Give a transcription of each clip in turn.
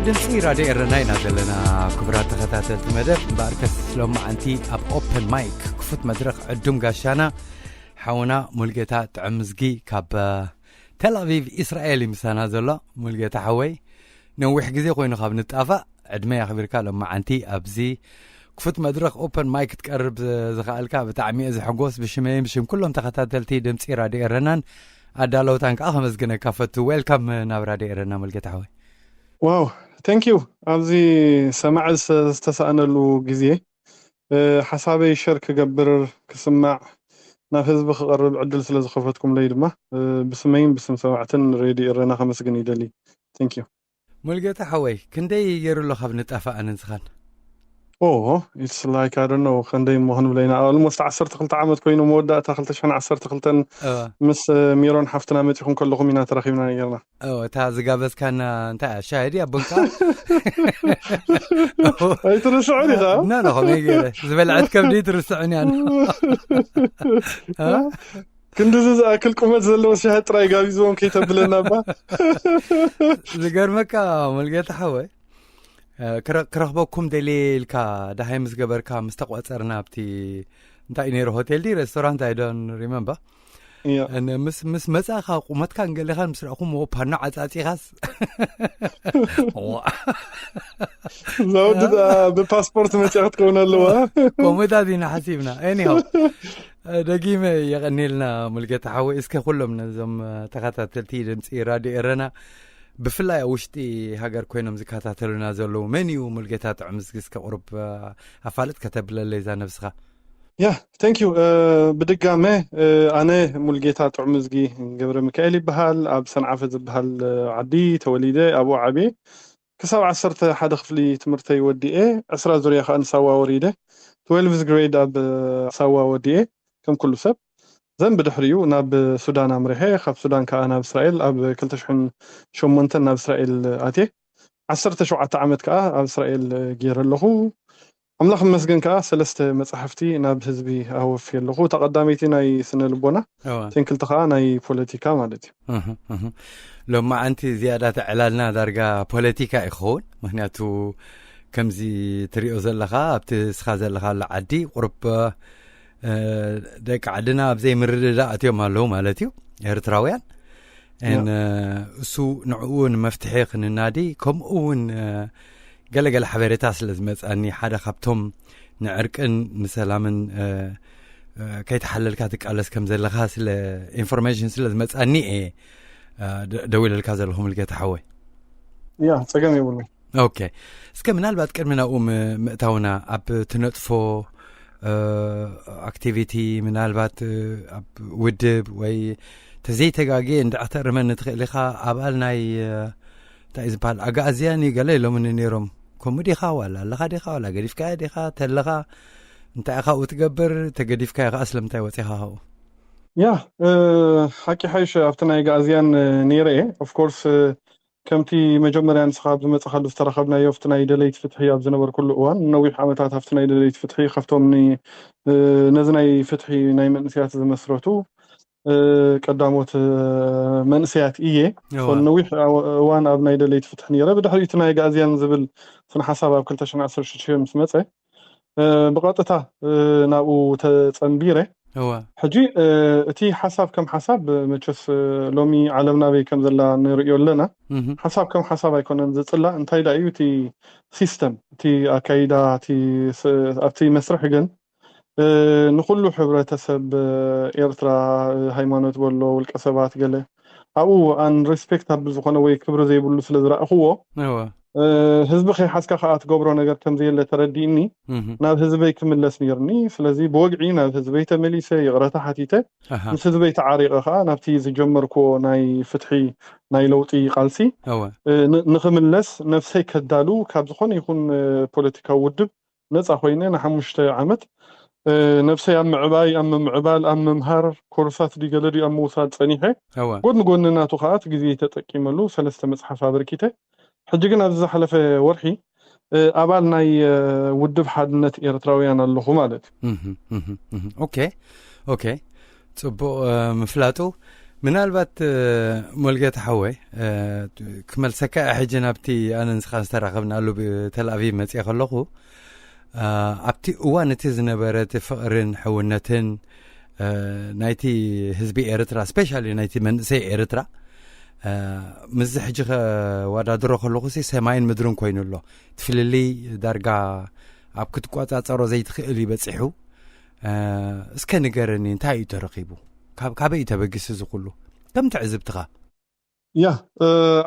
ድምፂ ራድዮ ኤረና ኢና ዘለና። ክቡራት ተኸታተልቲ መደብ፣ እምበኣርከስ ሎማዓንቲ ኣብ ኦፕን ማይክ ክፉት መድረኽ ዕዱም ጋሻና ሓውና ሙልጌታ ጥዕምዝጊ ካብ ተል ኣቪቭ እስራኤል እዩ ምሳና ዘሎ። ሙልጌታ ሓወይ፣ ነዊሕ ግዜ ኮይኑ ካብ ንጣፋእ፣ ዕድመ ያኽብርካ ሎማዓንቲ ኣብዚ ክፉት መድረኽ ኦፐን ማይክ ክትቀርብ ዝኸኣልካ ብጣዕሚ እየ ዝሕጎስ። ብሽመይን ብሽም ኩሎም ተኸታተልቲ ድምፂ ራድዮ ኤረናን ኣዳለውታን ከዓ ከመስግነካ ፈቱ። ዌልካም ናብ ራድዮ ኤረና ሙልጌታ ሓወይ። ዋው፣ ቴንክ ዩ። ኣብዚ ሰማዒ ዝተሰኣነሉ ግዜ ሓሳበይ ሸር ክገብር፣ ክስማዕ፣ ናብ ህዝቢ ክቐርብ ዕድል ስለ ዝኸፈትኩምለይ ድማ ብስመይን ብስም ሰማዕትን ሬድዮ ኤረና ከመስግን ይደሊ። ቴንክ ዩ። ሙልጌታ ሓወይ፣ ክንደይ ገይሩ ኣሎ ካብ ንጣፋእ ኣነን ስኻን? ኦ ኢትስ ላይክ ኣይ ዶንት ኖ ከንደይ እሞ ክንብለይና፣ ኦልሞስት ዓሰርተ ክልተ ዓመት ኮይኑ፣ መወዳእታ ክልተ ሽሕን ዓሰርተ ክልተን ምስ ሚሮን ሓፍትና መፂኹም ከለኹም ኢና ተራኺብና ነይርና። እታ ዝጋበዝካና እንታይ እያ? ሻሂ ድያ ቡንካ? ኣይትርስዑን ኢኻ? ኖ ኖ፣ ከመይ ገይረ ዝበልዐት ከብዲ ትርስዑን እያ። ክንድዚ ዝኣክል ቁመት ዘለዎ ሻሂ ጥራይ ጋቢዝዎም ከይተብለና እባ። ዝገርመካ ሙልጌታ ሓወይ፣ ክረኽበኩም ደልየ ኢልካ ደሃይ ምስ ገበርካ ምስ ተቋፀርና ኣብቲ እንታይ እዩ ነይሩ ሆቴል ዲ ሬስቶራንት ኣይ ዶን ሪመምበር። ምስ መጻእካ ቁመትካን ገሌኻን ምስ ረእኹም ፓኖ ዓጻጺኻስ ዛውዲ ብፓስፖርት መጽያ ክትከውን ኣለዋ። ከምኡታት ኢና ሓሲብና። ኒው ደጊመ የቐኒልና ሙልጌታ ሓወይ። እስከ ኩሎም ነዞም ተኸታተልቲ ድምፂ ራድዮ ኤረና ብፍላይ ኣብ ውሽጢ ሃገር ኮይኖም ዝከታተሉና ዘለዉ መን እዩ ሙልጌታ ጥዑም ዝግስ ከቕርብ ኣፋልጥ ከተብለለይ እዛ ነብስኻ? ያ ቴንክ ዩ። ብድጋመ ኣነ ሙልጌታ ጥዑም ዝጊ ገብረ ሚካኤል ይበሃል። ኣብ ሰንዓፈ ዝበሃል ዓዲ ተወሊደ ኣብኡ ዓብየ። ክሳብ ዓሰርተ ሓደ ክፍሊ ትምህርተይ ወዲኤ ዕስራ ዙርያ ከዓ ንሳዋ ወሪደ ትዌልቭዝ ግሬድ ኣብ ሳዋ ወዲኤ ከም ኩሉ ሰብ ዘን ብድሕሪኡ ናብ ሱዳን ኣምሪሐ ካብ ሱዳን ከዓ ናብ እስራኤል ኣብ ክልተ ሽሕን ሸሞንተን ናብ እስራኤል ኣትየ ዓሰርተ ሸውዓተ ዓመት ከዓ ኣብ እስራኤል ገይረ ኣለኹ። ኣምላኽ ይመስገን ከዓ ሰለስተ መጻሕፍቲ ናብ ህዝቢ ኣወፍየ ኣለኹ። እታ ቀዳመይቲ ናይ ስነ ልቦና፣ እተን ክልተ ከዓ ናይ ፖለቲካ ማለት እዩ። ሎማዓንቲ ዝያዳ ተዕላልና ዳርጋ ፖለቲካ እዩ ክኸውን። ምክንያቱ ከምዚ ትሪኦ ዘለኻ ኣብቲ እስኻ ዘለኻሉ ዓዲ ቁሩብ ደቂ ዓድና ኣብዘይ ምርድዳእ ኣትዮም ኣለዉ ማለት እዩ ኤርትራውያን። እሱ ንዕኡ እውን መፍትሒ ክንናዲ ከምኡ እውን ገለገለ ሓበሬታ ስለ ዝመፃኒ ሓደ ካብቶም ንዕርቅን ንሰላምን ከይተሓለልካ ትቃለስ ከም ዘለካ ስለ ኢንፎርሜሽን ስለ ዝመፃኒ እየ ደዊለልካ ዘለኹ ሙልጌታ ሓወይ። ያ ፀገም የብሉ። ኦኬ፣ እስከ ምናልባት ቅድሚ ናብኡ ምእታውና ኣብ ትነጥፎ ኣክቲቪቲ ምናልባት ኣብ ውድብ ወይ ተዘይተጋግየ እንድዕተርመኒ ትኽእል ኢኻ ኣባል ናይ እንታይ ዝበሃል ኣጋእዝያን እዩ ገለ ኢሎምኒ ነይሮም። ከምኡ ዲኻ ዋላ ኣለኻ ዲኻ ዋላ ገዲፍካያ ዲኻ ተለኻ እንታይ ኢኻ ኣብኡ ትገብር? ተገዲፍካዮ ከዓ ስለምንታይ ወፂኻ ካብኡ? ያ ሓቂ ሓይሽ ኣብቲ ናይ ጋእዝያን ነይረ እየ። ኦፍኮርስ ከምቲ መጀመርያ ንስኻ ኣብ ዝመፅኻሉ ዝተረኸብናዮ ኣብቲ ናይ ደለይቲ ፍትሒ ኣብ ዝነበርኩሉ እዋን ነዊሕ ዓመታት ኣብቲ ናይ ደለይቲ ፍትሒ ካብቶም ነዚ ናይ ፍትሒ ናይ መንእስያት ዝመስረቱ ቀዳሞት መንእሰያት እየ። ነዊሕ እዋን ኣብ ናይ ደለይቲ ፍትሒ ነይረ። ብድሕሪኡ እቲ ናይ ጋእዝያን ዝብል ስነ ሓሳብ ኣብ ክልተ ሽሕን ዓሰርተ ሽዱሽተ ምስ መፀ ብቐጥታ ናብኡ ተፀንቢረ። ሕጂ እቲ ሓሳብ ከም ሓሳብ መቸስ ሎሚ ዓለም ናበይ ከም ዘላ ንርእዮ ኣለና። ሓሳብ ከም ሓሳብ ኣይኮነን ዝፅላእ፣ እንታይ ዳ እዩ እቲ ሲስተም፣ እቲ ኣካይዳ ኣብቲ መስርሕ ግን ንኩሉ ሕብረተሰብ ኤርትራ ሃይማኖት በሎ ውልቀ ሰባት ገለ ኣብኡ ኣን ሪስፔክት ኣብ ዝኾነ ወይ ክብሪ ዘይብሉ ስለ ዝረእኽዎ ህዝቢ ከይሓዝካ ከዓ ትገብሮ ነገር ከም ዘየለ ተረዲእኒ ናብ ህዝበይ ክምለስ ነይርኒ። ስለዚ ብወግዒ ናብ ህዝበይ ተመሊሰ ይቕረታ ሓቲተ ምስ ህዝበይ ተዓሪቐ ከዓ ናብቲ ዝጀመርክዎ ናይ ፍትሒ ናይ ለውጢ ቃልሲ ንክምለስ ነብሰይ ከዳሉ ካብ ዝኾነ ይኹን ፖለቲካዊ ውድብ ነፃ ኮይነ ንሓሙሽተ ዓመት ነብሰይ ኣብ ምዕባይ ኣብ ምምዕባል ኣብ ምምሃር ኮርሳት ድገለ ድዩ ኣብ ምውሳድ ፀኒሐ ጎድኒ ጎድኒ ናቱ ከዓ እቲ ግዜ ተጠቂመሉ ሰለስተ መፅሓፍ ኣበርኪተ ሕጂ ግን ኣብዚ ዝሓለፈ ወርሒ ኣባል ናይ ውድብ ሓድነት ኤርትራውያን ኣለኹ ማለት እዩ። ኦኬ ኦኬ፣ ፅቡቅ ምፍላጡ። ምናልባት ሞልጌታ ሓወይ፣ ክመልሰካ ሕጂ ናብቲ ኣነ ንስኻ ዝተራኸብናሉ ብተልኣቪቭ መፅየ ከለኹ፣ ኣብቲ እዋን እቲ ዝነበረ እቲ ፍቕርን ሕውነትን ናይቲ ህዝቢ ኤርትራ፣ ስፔሻሊ ናይቲ መንእሰይ ኤርትራ፣ ምስዚ ሕጂ ከዋዳድሮ ከለኹ ሲ ሰማይን ምድርን ኮይኑ ኣሎ። እቲ ፍልልይ ዳርጋ ኣብ ክትቆፃፀሮ ዘይትኽእል እዩ በፂሑ። እስከ ንገረኒ፣ እንታይ እዩ ተረኺቡ? ካብ ካበይ እዩ ተበጊሱ እዚ ኩሉ? ከም ትዕዝብትኻ። ያ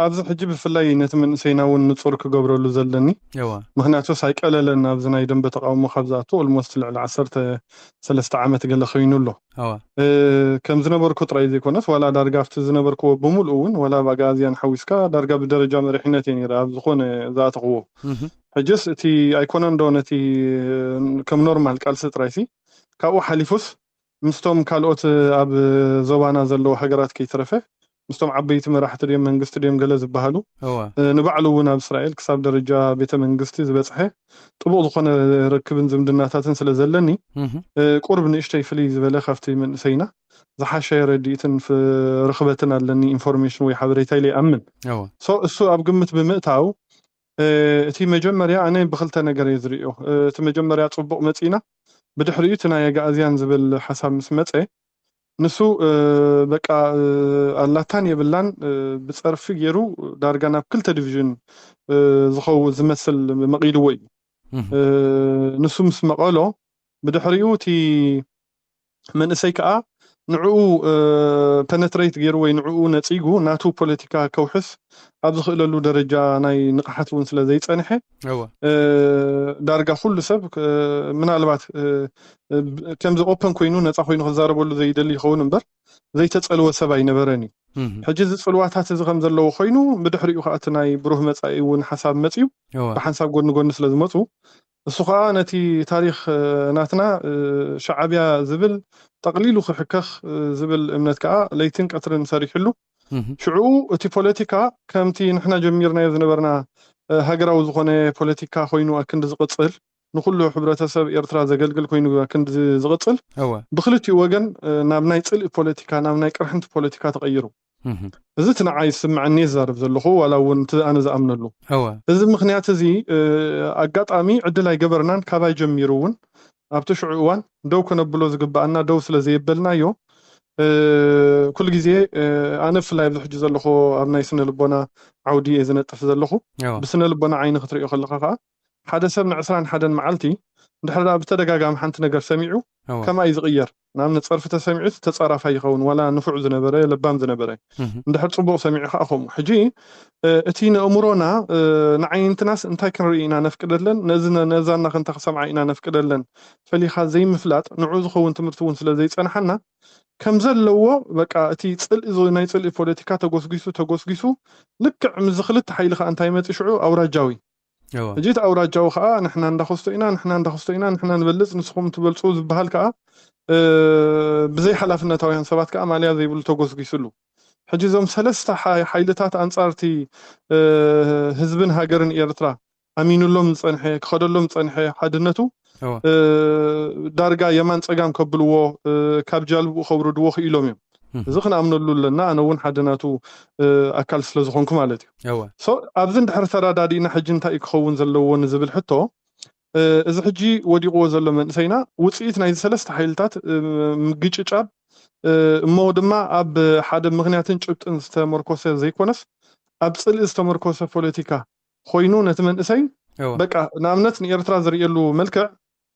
ኣብዚ ሕጂ ብፍላይ ነቲ መንእሰይና እውን ንፁር ክገብረሉ ዘለኒ። ምክንያቱስ ኣይቀለለን፣ ኣብዚ ናይ ደንበ ተቃውሞ ካብ ዝኣቱ ኦልሞስት ልዕሊ ዓሰርተ ሰለስተ ዓመት ገለ ኮይኑ ኣሎ። ከም ዝነበርኩ ጥራይ ዘይኮነስ ዋላ ዳርጋ ኣብቲ ዝነበርክዎ ብምልኡ እውን ዋላ ኣብ ኣግኣዝያን ሓዊስካ ዳርጋ ብደረጃ መሪሕነት እየ ነይረ ኣብ ዝኾነ ዝኣተኽዎ። ሕጅስ እቲ ኣይኮነን ዶ ነቲ ከም ኖርማል ቃልሲ ጥራይሲ ካብኡ ሓሊፉስ ምስቶም ካልኦት ኣብ ዞባና ዘለዉ ሃገራት ከይተረፈ ምስቶም ዓበይቲ መራሕቲ ድዮም መንግስቲ ድዮም ገለ ዝበሃሉ ንባዕሉ እውን ኣብ እስራኤል ክሳብ ደረጃ ቤተ መንግስቲ ዝበፅሐ ጥቡቕ ዝኾነ ርክብን ዝምድናታትን ስለ ዘለኒ ቁርብ ንእሽተይ ፍልይ ዝበለ ካብቲ መንእሰይና ዝሓሸ ረድኢትን ርኽበትን ኣለኒ ኢንፎርሜሽን ወይ ሓበሬታ ኢለ ይኣምን። እሱ ኣብ ግምት ብምእታው እቲ መጀመርያ ኣነ ብክልተ ነገር እየ ዝርእዮ። እቲ መጀመርያ ፅቡቕ መፂና ብድሕሪኡ እቲ ናይ ኣግኣዝያን ዝብል ሓሳብ ምስ መፀ ንሱ በቃ ኣላታን የብላን ብፀርፊ ገይሩ ዳርጋ ናብ ክልተ ዲቪዥን ዝኸው ዝመስል መቒልዎ እዩ። ንሱ ምስ መቐሎ ብድሕሪኡ እቲ መንእሰይ ከዓ ንዕኡ ፐነትሬት ገይሩ ወይ ንዕኡ ነፂጉ ናቱ ፖለቲካ ከውሕስ ኣብ ዝኽእለሉ ደረጃ ናይ ንቕሓት እውን ስለ ዘይፀንሐ ዳርጋ ኩሉ ሰብ ምናልባት ከምዚ ኦፐን ኮይኑ ነፃ ኮይኑ ክዛረበሉ ዘይደሊ ይኸውን እምበር ዘይተፀልወ ሰብ ኣይነበረን እዩ። ሕጂ እዚ ፅልዋታት እዚ ከም ዘለዎ ኮይኑ ብድሕሪኡ ከዓ እቲ ናይ ብሩህ መፃኢ እውን ሓሳብ መፅዩ ብሓንሳብ ጎኒ ጎኒ ስለ ዝመፁ እሱ ከዓ ነቲ ታሪክ ናትና ሻዓብያ ዝብል ጠቕሊሉ ክሕከኽ ዝብል እምነት ከዓ ለይትን ቀትርን ሰሪሕሉ። ሽዑ እቲ ፖለቲካ ከምቲ ንሕና ጀሚርናዮ ዝነበርና ሃገራዊ ዝኾነ ፖለቲካ ኮይኑ ኣክንዲ ዝቕፅል ንኩሉ ሕብረተሰብ ኤርትራ ዘገልግል ኮይኑ ኣክንዲ ዝቕፅል ብክልቲኡ ወገን ናብ ናይ ፅልኢ ፖለቲካ ናብ ናይ ቅርሕንቲ ፖለቲካ ተቐይሩ። እዚ እቲ ንዓይ ዝስምዐኒ ዝዛረብ ዘለኹ ዋላ እውን እቲ ኣነ ዝኣምነሉ። እዚ ምክንያት እዚ ኣጋጣሚ ዕድል ኣይገበርናን። ካባይ ጀሚሩ እውን ኣብቲ ሽዑ እዋን ደው ከነብሎ ዝግባኣና ደው ስለ ዘየበልናዮ ኩሉ ግዜ ኣነ ብፍላይ ኣብዚ ሕጂ ዘለኹ ኣብ ናይ ስነ ልቦና ዓውዲ እየ ዝነጥፍ ዘለኹ። ብስነ ልቦና ዓይኒ ክትሪኦ ከለካ ከዓ ሓደ ሰብ ንዕስራን ሓደን መዓልቲ እንድሕር ደኣ ብተደጋጋሚ ሓንቲ ነገር ሰሚዑ ከምኣ እዩ ዝቕየር። ንኣብነት ፀርፊ ተሰሚዑ ተፃራፋይ ይኸውን፣ ዋላ ንፉዕ ዝነበረ ለባም ዝነበረ እንድሕር ፅቡቕ ሰሚዑ ከዓ ከምኡ። ሕጂ እቲ ንእምሮና ንዓይንትናስ እንታይ ክንርኢ ኢና ነፍቅደለን፣ ነዚ ነዛና ክንታ ክሰምዓ ኢና ነፍቅደለን ፈሊኻ ዘይምፍላጥ ንዑ ዝኸውን ትምህርቲ እውን ስለ ዘይፀንሓና ከም ዘለዎ በቃ እቲ ፅልኢ ናይ ፅልኢ ፖለቲካ ተጎስጊሱ ተጎስጊሱ ልክዕ ምዚ ክልተ ሓይሊ ከዓ እንታይ መፂ ሽዑ ኣውራጃዊ ሕጂ እቲ ኣውራጃዊ ከዓ ንሕና እንዳኸስቶ ኢና ንሕና እንዳኸስቶ ኢና ንሕና ንበልፅ ንስኹም ትበልፁ ዝበሃል ከዓ ብዘይ ሓላፍነታውያን ሰባት ከዓ ማልያ ዘይብሉ ተጎስጊስሉ። ሕጂ እዞም ሰለስተ ሓይልታት ኣንፃርቲ ህዝብን ሃገርን ኤርትራ ኣሚኑሎም ዝፀንሐ ክኸደሎም ዝፀንሐ ሓድነቱ ዳርጋ የማን ፀጋም ከብልዎ ካብ ጃልብኡ ከውርድዎ ክኢሎም እዮም። እዚ ክንኣምነሉ ኣለና። ኣነ እውን ሓደ ናቱ ኣካል ስለ ዝኾንኩ ማለት እዩ። ኣብዚ እንድሕር ተረዳዲእና ሕጂ እንታይ ክኸውን ዘለዎ ንዝብል ሕቶ እዚ ሕጂ ወዲቕዎ ዘሎ መንእሰይና ውፅኢት ናይዚ ሰለስተ ሓይልታት ምግጭጫብ እሞ ድማ ኣብ ሓደ ምክንያትን ጭብጥን ዝተመርኮሰ ዘይኮነስ ኣብ ፅልኢ ዝተመርኮሰ ፖለቲካ ኮይኑ ነቲ መንእሰይ በቃ ንኣብነት ንኤርትራ ዝርእየሉ መልክዕ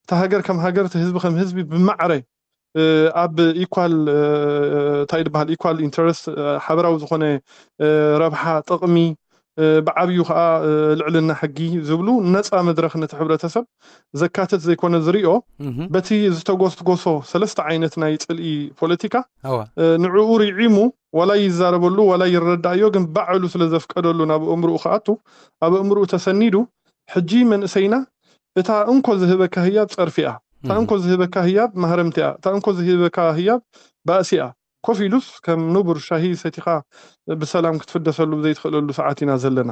እቲ ሃገር ከም ሃገር እቲ ህዝቢ ከም ህዝቢ ብማዕረ ኣብ ኢኳል እንታይ ዝበሃል ኢኳል ኢንተረስት ሓበራዊ ዝኾነ ረብሓ ጥቕሚ ብዓብዩ ከዓ ልዕልና ሕጊ ዝብሉ ነፃ መድረክ ነቲ ሕብረተሰብ ዘካትት ዘይኮነ ዝሪኦ በቲ ዝተጎስጎሶ ሰለስተ ዓይነት ናይ ፅልኢ ፖለቲካ ንዕኡ ርዒሙ ዋላ ይዛረበሉ ዋላ ይረዳእዮ ግን ባዕሉ ስለ ዘፍቀደሉ ናብ እምርኡ ክኣቱ ኣብ እምርኡ ተሰኒዱ ሕጂ መንእሰይና እታ እንኮ ዝህበካ ህያብ ፀርፊ እያ እታ እንኮ ዝህበካ ህያብ ማህረምቲ እያ እታ እንኮ ዝህበካ ህያብ ባእሲ እያ ኮፍ ኢሉስ ከም ንቡር ሻሂ ሰቲኻ ብሰላም ክትፍደሰሉ ዘይትኽእለሉ ሰዓት ኢና ዘለና።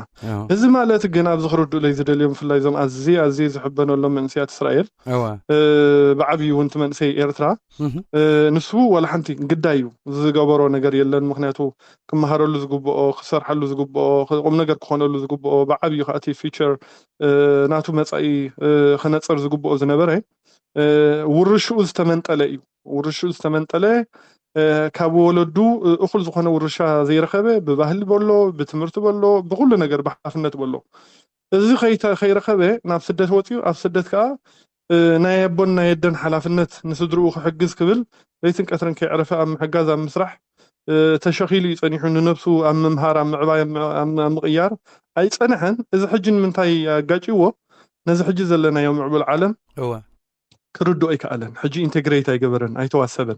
እዚ ማለት ግን ኣብዚ ክርድኡለይ ዝደልዮም፣ ብፍላይ እዞም ኣዝየ ኣዝየ ዝሕበነሎም መንእሰያት እስራኤል፣ ብዓብዩ እውን እቲ መንእሰይ ኤርትራ፣ ንሱ ዋላ ሓንቲ ግዳይ እዩ፣ ዝገበሮ ነገር የለን። ምክንያቱ ክመሃረሉ ዝግብኦ፣ ክሰርሓሉ ዝግብኦ፣ ቁም ነገር ክኾነሉ ዝግብኦ፣ ብዓብዩ ከዓ እቲ ፊቸር ናቱ መፃኢ ክነፀር ዝግብኦ ዝነበረ ውርሽኡ ዝተመንጠለ እዩ። ውርሽኡ ዝተመንጠለ ካብ ወለዱ እኹል ዝኾነ ውርሻ ዘይረኸበ፣ ብባህሊ በሎ፣ ብትምህርቲ በሎ፣ ብኩሉ ነገር ብሓፍነት በሎ፣ እዚ ከይረኸበ ናብ ስደት ወፂኡ፣ ኣብ ስደት ከዓ ናይ ኣቦን ናይ ኣደን ሓላፍነት ንስድርኡ ክሕግዝ ክብል ለይትን ቀትርን ከይዕረፈ ኣብ ምሕጋዝ፣ ኣብ ምስራሕ ተሸኺሉ እዩ ፀኒሑ። ንነብሱ ኣብ ምምሃር፣ ኣብ ምዕባይ፣ ኣብ ምቕያር ኣይፀንሐን። እዚ ሕጂ ንምንታይ ኣጋጭዎ? ነዚ ሕጂ ዘለናዮ ምዕቡል ዓለም ክርድኦ ኣይከኣለን። ሕጂ ኢንቴግሬት ኣይገበረን፣ ኣይተዋሰበን።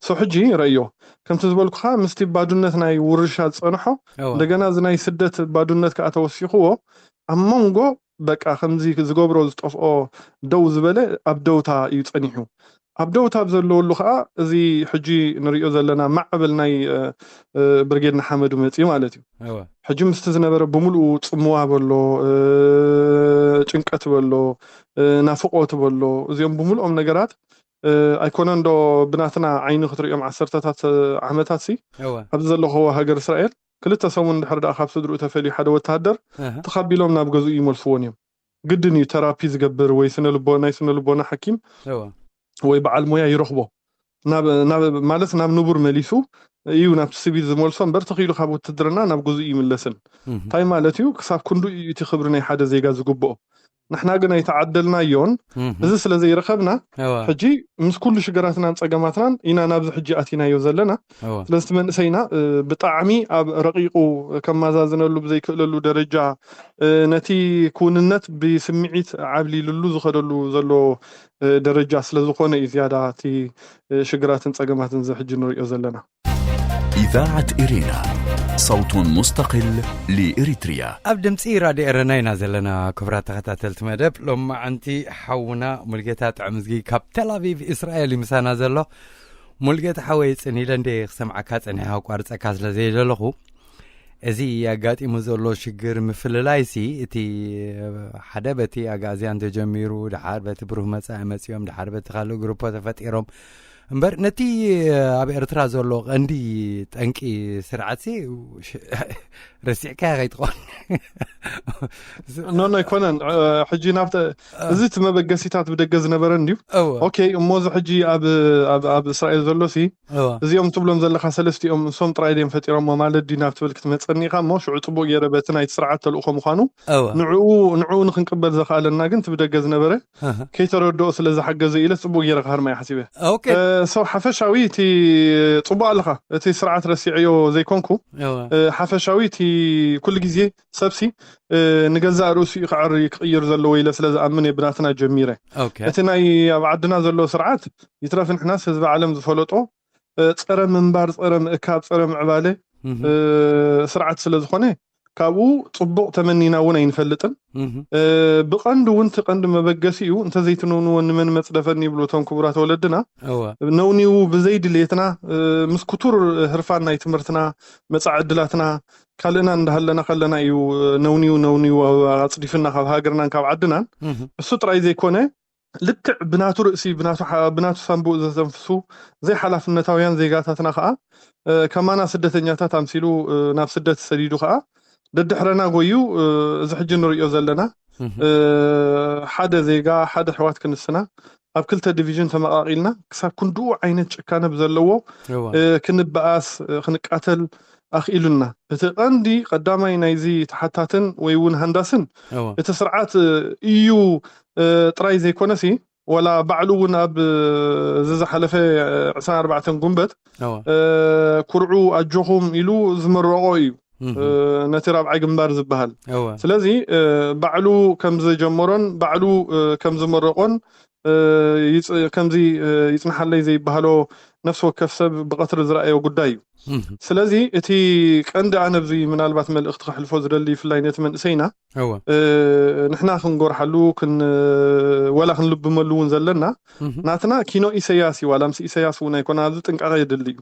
ሶ ሕጂ ረእዮ፣ ከምቲ ዝበልኩኻ ምስቲ ባዱነት ናይ ውርሻ ዝፀንሖ፣ እንደገና እዚ ናይ ስደት ባዱነት ከዓ ተወሲኽዎ፣ ኣብ መንጎ በቃ ከምዚ ዝገብሮ ዝጠፍኦ ደው ዝበለ ኣብ ደውታ እዩ ፀኒሑ። ኣብ ደውታ ኣብ ዘለወሉ ከዓ እዚ ሕጂ ንሪኦ ዘለና ማዕበል ናይ ብርጌድ ንሓመዱ መፅዩ ማለት እዩ። ሕጂ ምስቲ ዝነበረ ብምልኡ ፅምዋ በሎ፣ ጭንቀት በሎ፣ ናፍቆት በሎ፣ እዚኦም ብምልኦም ነገራት ኣይኮነን ዶ ብናትና ዓይኒ ክትሪኦም ዓሰርተታት ዓመታት ሲ ኣብዚ ዘለኽዎ ሃገር እስራኤል ክልተ ሰሙን ድሕሪ ደኣ ካብ ስድርኡ ተፈልዩ ሓደ ወተሃደር ተኻቢሎም ናብ ገዝኡ ይመልስዎን እዮም። ግድን እዩ ተራፒ ዝገብር ወይ ናይ ስነልቦና ሓኪም ወይ በዓል ሞያ ይረኽቦ፣ ማለት ናብ ንቡር መሊሱ እዩ ናብቲ ስቪል ዝመልሶ እምበር፣ ተኽኢሉ ካብ ውትድርና ናብ ገዝኡ ይምለስን። እንታይ ማለት እዩ? ክሳብ ክንዱ እዩ እቲ ክብሪ ናይ ሓደ ዜጋ ዝግብኦ። ንሕና ግን ኣይተዓደልናዮን። እዚ ስለ ዘይረኸብና ሕጂ ምስ ኩሉ ሽግራትናን ጸገማትናን ኢና ናብዚ ሕጂ ኣቲናዮ ዘለና። ስለዚ እቲ መንእሰይና ብጣዕሚ ኣብ ረቂቁ ከማዛዝነሉ ብዘይክእለሉ ደረጃ፣ ነቲ ክውንነት ብስምዒት ዓብሊልሉ ዝኸደሉ ዘሎ ደረጃ ስለ ዝኾነ እዩ ዝያዳ እቲ ሽግራትን ጸገማትን እዚ ሕጂ ንሪኦ ዘለና። إذاعة إرينا، صوت مستقل لإريتريا. ኣብ ድምፂ ራድዮ ኤረና ኢና ዘለና። ክቡራት ተኸታተልቲ መደብ ሎማዓንቲ ሓውና ሙልጌታ ጥዕምዝጊ ካብ ተል ኣቪቭ እስራኤል እዩ ምሳና ዘሎ። ሙልጌታ ሓወይ፣ ጽኒለ እንደ ክሰምዓካ ጸኒሐ ኣቋርጸካ ስለ ዘይደለኹ፣ እዚ ኣጋጢሙ ዘሎ ሽግር ምፍልላይሲ እቲ ሓደ በቲ ኣጋዝያን ተጀሚሩ፣ ድሓር በቲ ብሩህ መጻኢ መጺኦም፣ ድሓር በቲ ካልእ ግሩፖ ተፈጢሮም እምበር፣ ነቲ ኣብ ኤርትራ ዘሎ ቀንዲ ጠንቂ ስርዓትሲ ረሲዕካዮ ከይትኾን። ኖ ኖ ኣይኮነን። ሕጂ ናብተ እዚ እቲ መበገሲታት ብደገ ዝነበረ እንድዩ። ኦኬ፣ እሞ እዚ ሕጂ ኣብ እስራኤል ዘሎ ሲ እዚኦም ትብሎም ዘለካ ሰለስቲኦም እሶም ጥራይ ድዮም ፈጢሮሞ ማለት ድዩ ናብ ትብል ክትመፀኒ ኢኻ። እሞ ሽዑ ፅቡቅ ገይረ በቲ ናይቲ ስርዓት ተልእኮ ምዃኑ ንዕኡ ንዕኡ ንክንቅበል ዘኽኣለና ግን እቲ ብደገ ዝነበረ ከይተረድኦ ስለ ዝሓገዘ ኢለ ፅቡቅ ገይረ ክሃርማ እየ ሓሲበ። ሶ ሓፈሻዊ እቲ ፅቡቅ ኣለካ፣ እቲ ስርዓት ረሲዐዮ ዘይኮንኩ፣ ሓፈሻዊ እቲ ኩሉ ግዜ ሰብሲ ንገዛእ ርእሱ እዩ ክዕሪ ክቕይር ዘለዎ ኢለ ስለ ዝኣምን እየ ብናትና ጀሚረ። እቲ ናይ ኣብ ዓድና ዘሎ ስርዓት ይትረፍ ንሕናስ ህዝቢ ዓለም ዝፈለጦ ፀረ ምንባር፣ ፀረ ምእካብ፣ ፀረ ምዕባለ ስርዓት ስለ ዝኾነ ካብኡ ፅቡቕ ተመኒና እውን ኣይንፈልጥን። ብቐንዱ እውን እቲ ቀንዲ መበገሲኡ እንተዘይትነውንዎ ንመን መፅደፈኒ ይብሉ እቶም ክቡራት ወለድና። ነውኒዉ ብዘይ ድሌትና ምስ ክቱር ህርፋን ናይ ትምህርትና፣ መፃኢ ዕድላትና፣ ካልእና እንዳሃለና ከለና እዩ ነውኒው ነውኒው ኣፅዲፍና ካብ ሃገርናን ካብ ዓድናን። እሱ ጥራይ ዘይኮነ ልክዕ ብናቱ ርእሲ ብናቱ ሳንቡእ ዘተንፍሱ ዘይሓላፍነታውያን ዜጋታትና ከዓ ከማና ስደተኛታት ኣምሲሉ ናብ ስደት ሰዲዱ ከዓ ደድሕረና ጎዩ፣ እዚ ሕጂ ንሪኦ ዘለና ሓደ ዜጋ ሓደ ኣሕዋት ክንስና ኣብ ክልተ ዲቪዥን ተመቓቒልና ክሳብ ክንድኡ ዓይነት ጭካነ ብዘለዎ ክንበኣስ ክንቃተል ኣኽኢሉና። እቲ ቀንዲ ቀዳማይ ናይዚ ተሓታትን ወይ እውን ሃንዳስን እቲ ስርዓት እዩ ጥራይ ዘይኮነሲ፣ ወላ ባዕሉ እውን ኣብ እዚ ዝሓለፈ ዕስራን ኣርባዕተን ጉንበት ኩርዑ ኣጆኹም ኢሉ ዝመረቖ እዩ። ነቲ ራብዓይ ግንባር ዝበሃል። ስለዚ ባዕሉ ከም ዝጀመሮን ባዕሉ ከም ዝመረቖን ከምዚ ይፅንሓለይ ዘይበሃሎ ነፍሲ ወከፍ ሰብ ብቐትሪ ዝረኣዮ ጉዳይ እዩ። ስለዚ እቲ ቀንዲ ኣነ ኣብዚ ምናልባት መልእኽቲ ከሕልፎ ዝደሊ ብፍላይ ነቲ መንእሰይና ንሕና ክንጎርሓሉ ወላ ክንልብመሉ እውን ዘለና ናትና ኪኖ ኢሰያስ እዩ። ዋላ ምስ ኢሰያስ እውን ኣይኮነ፣ ኣብዚ ጥንቃቐ የድሊ እዩ።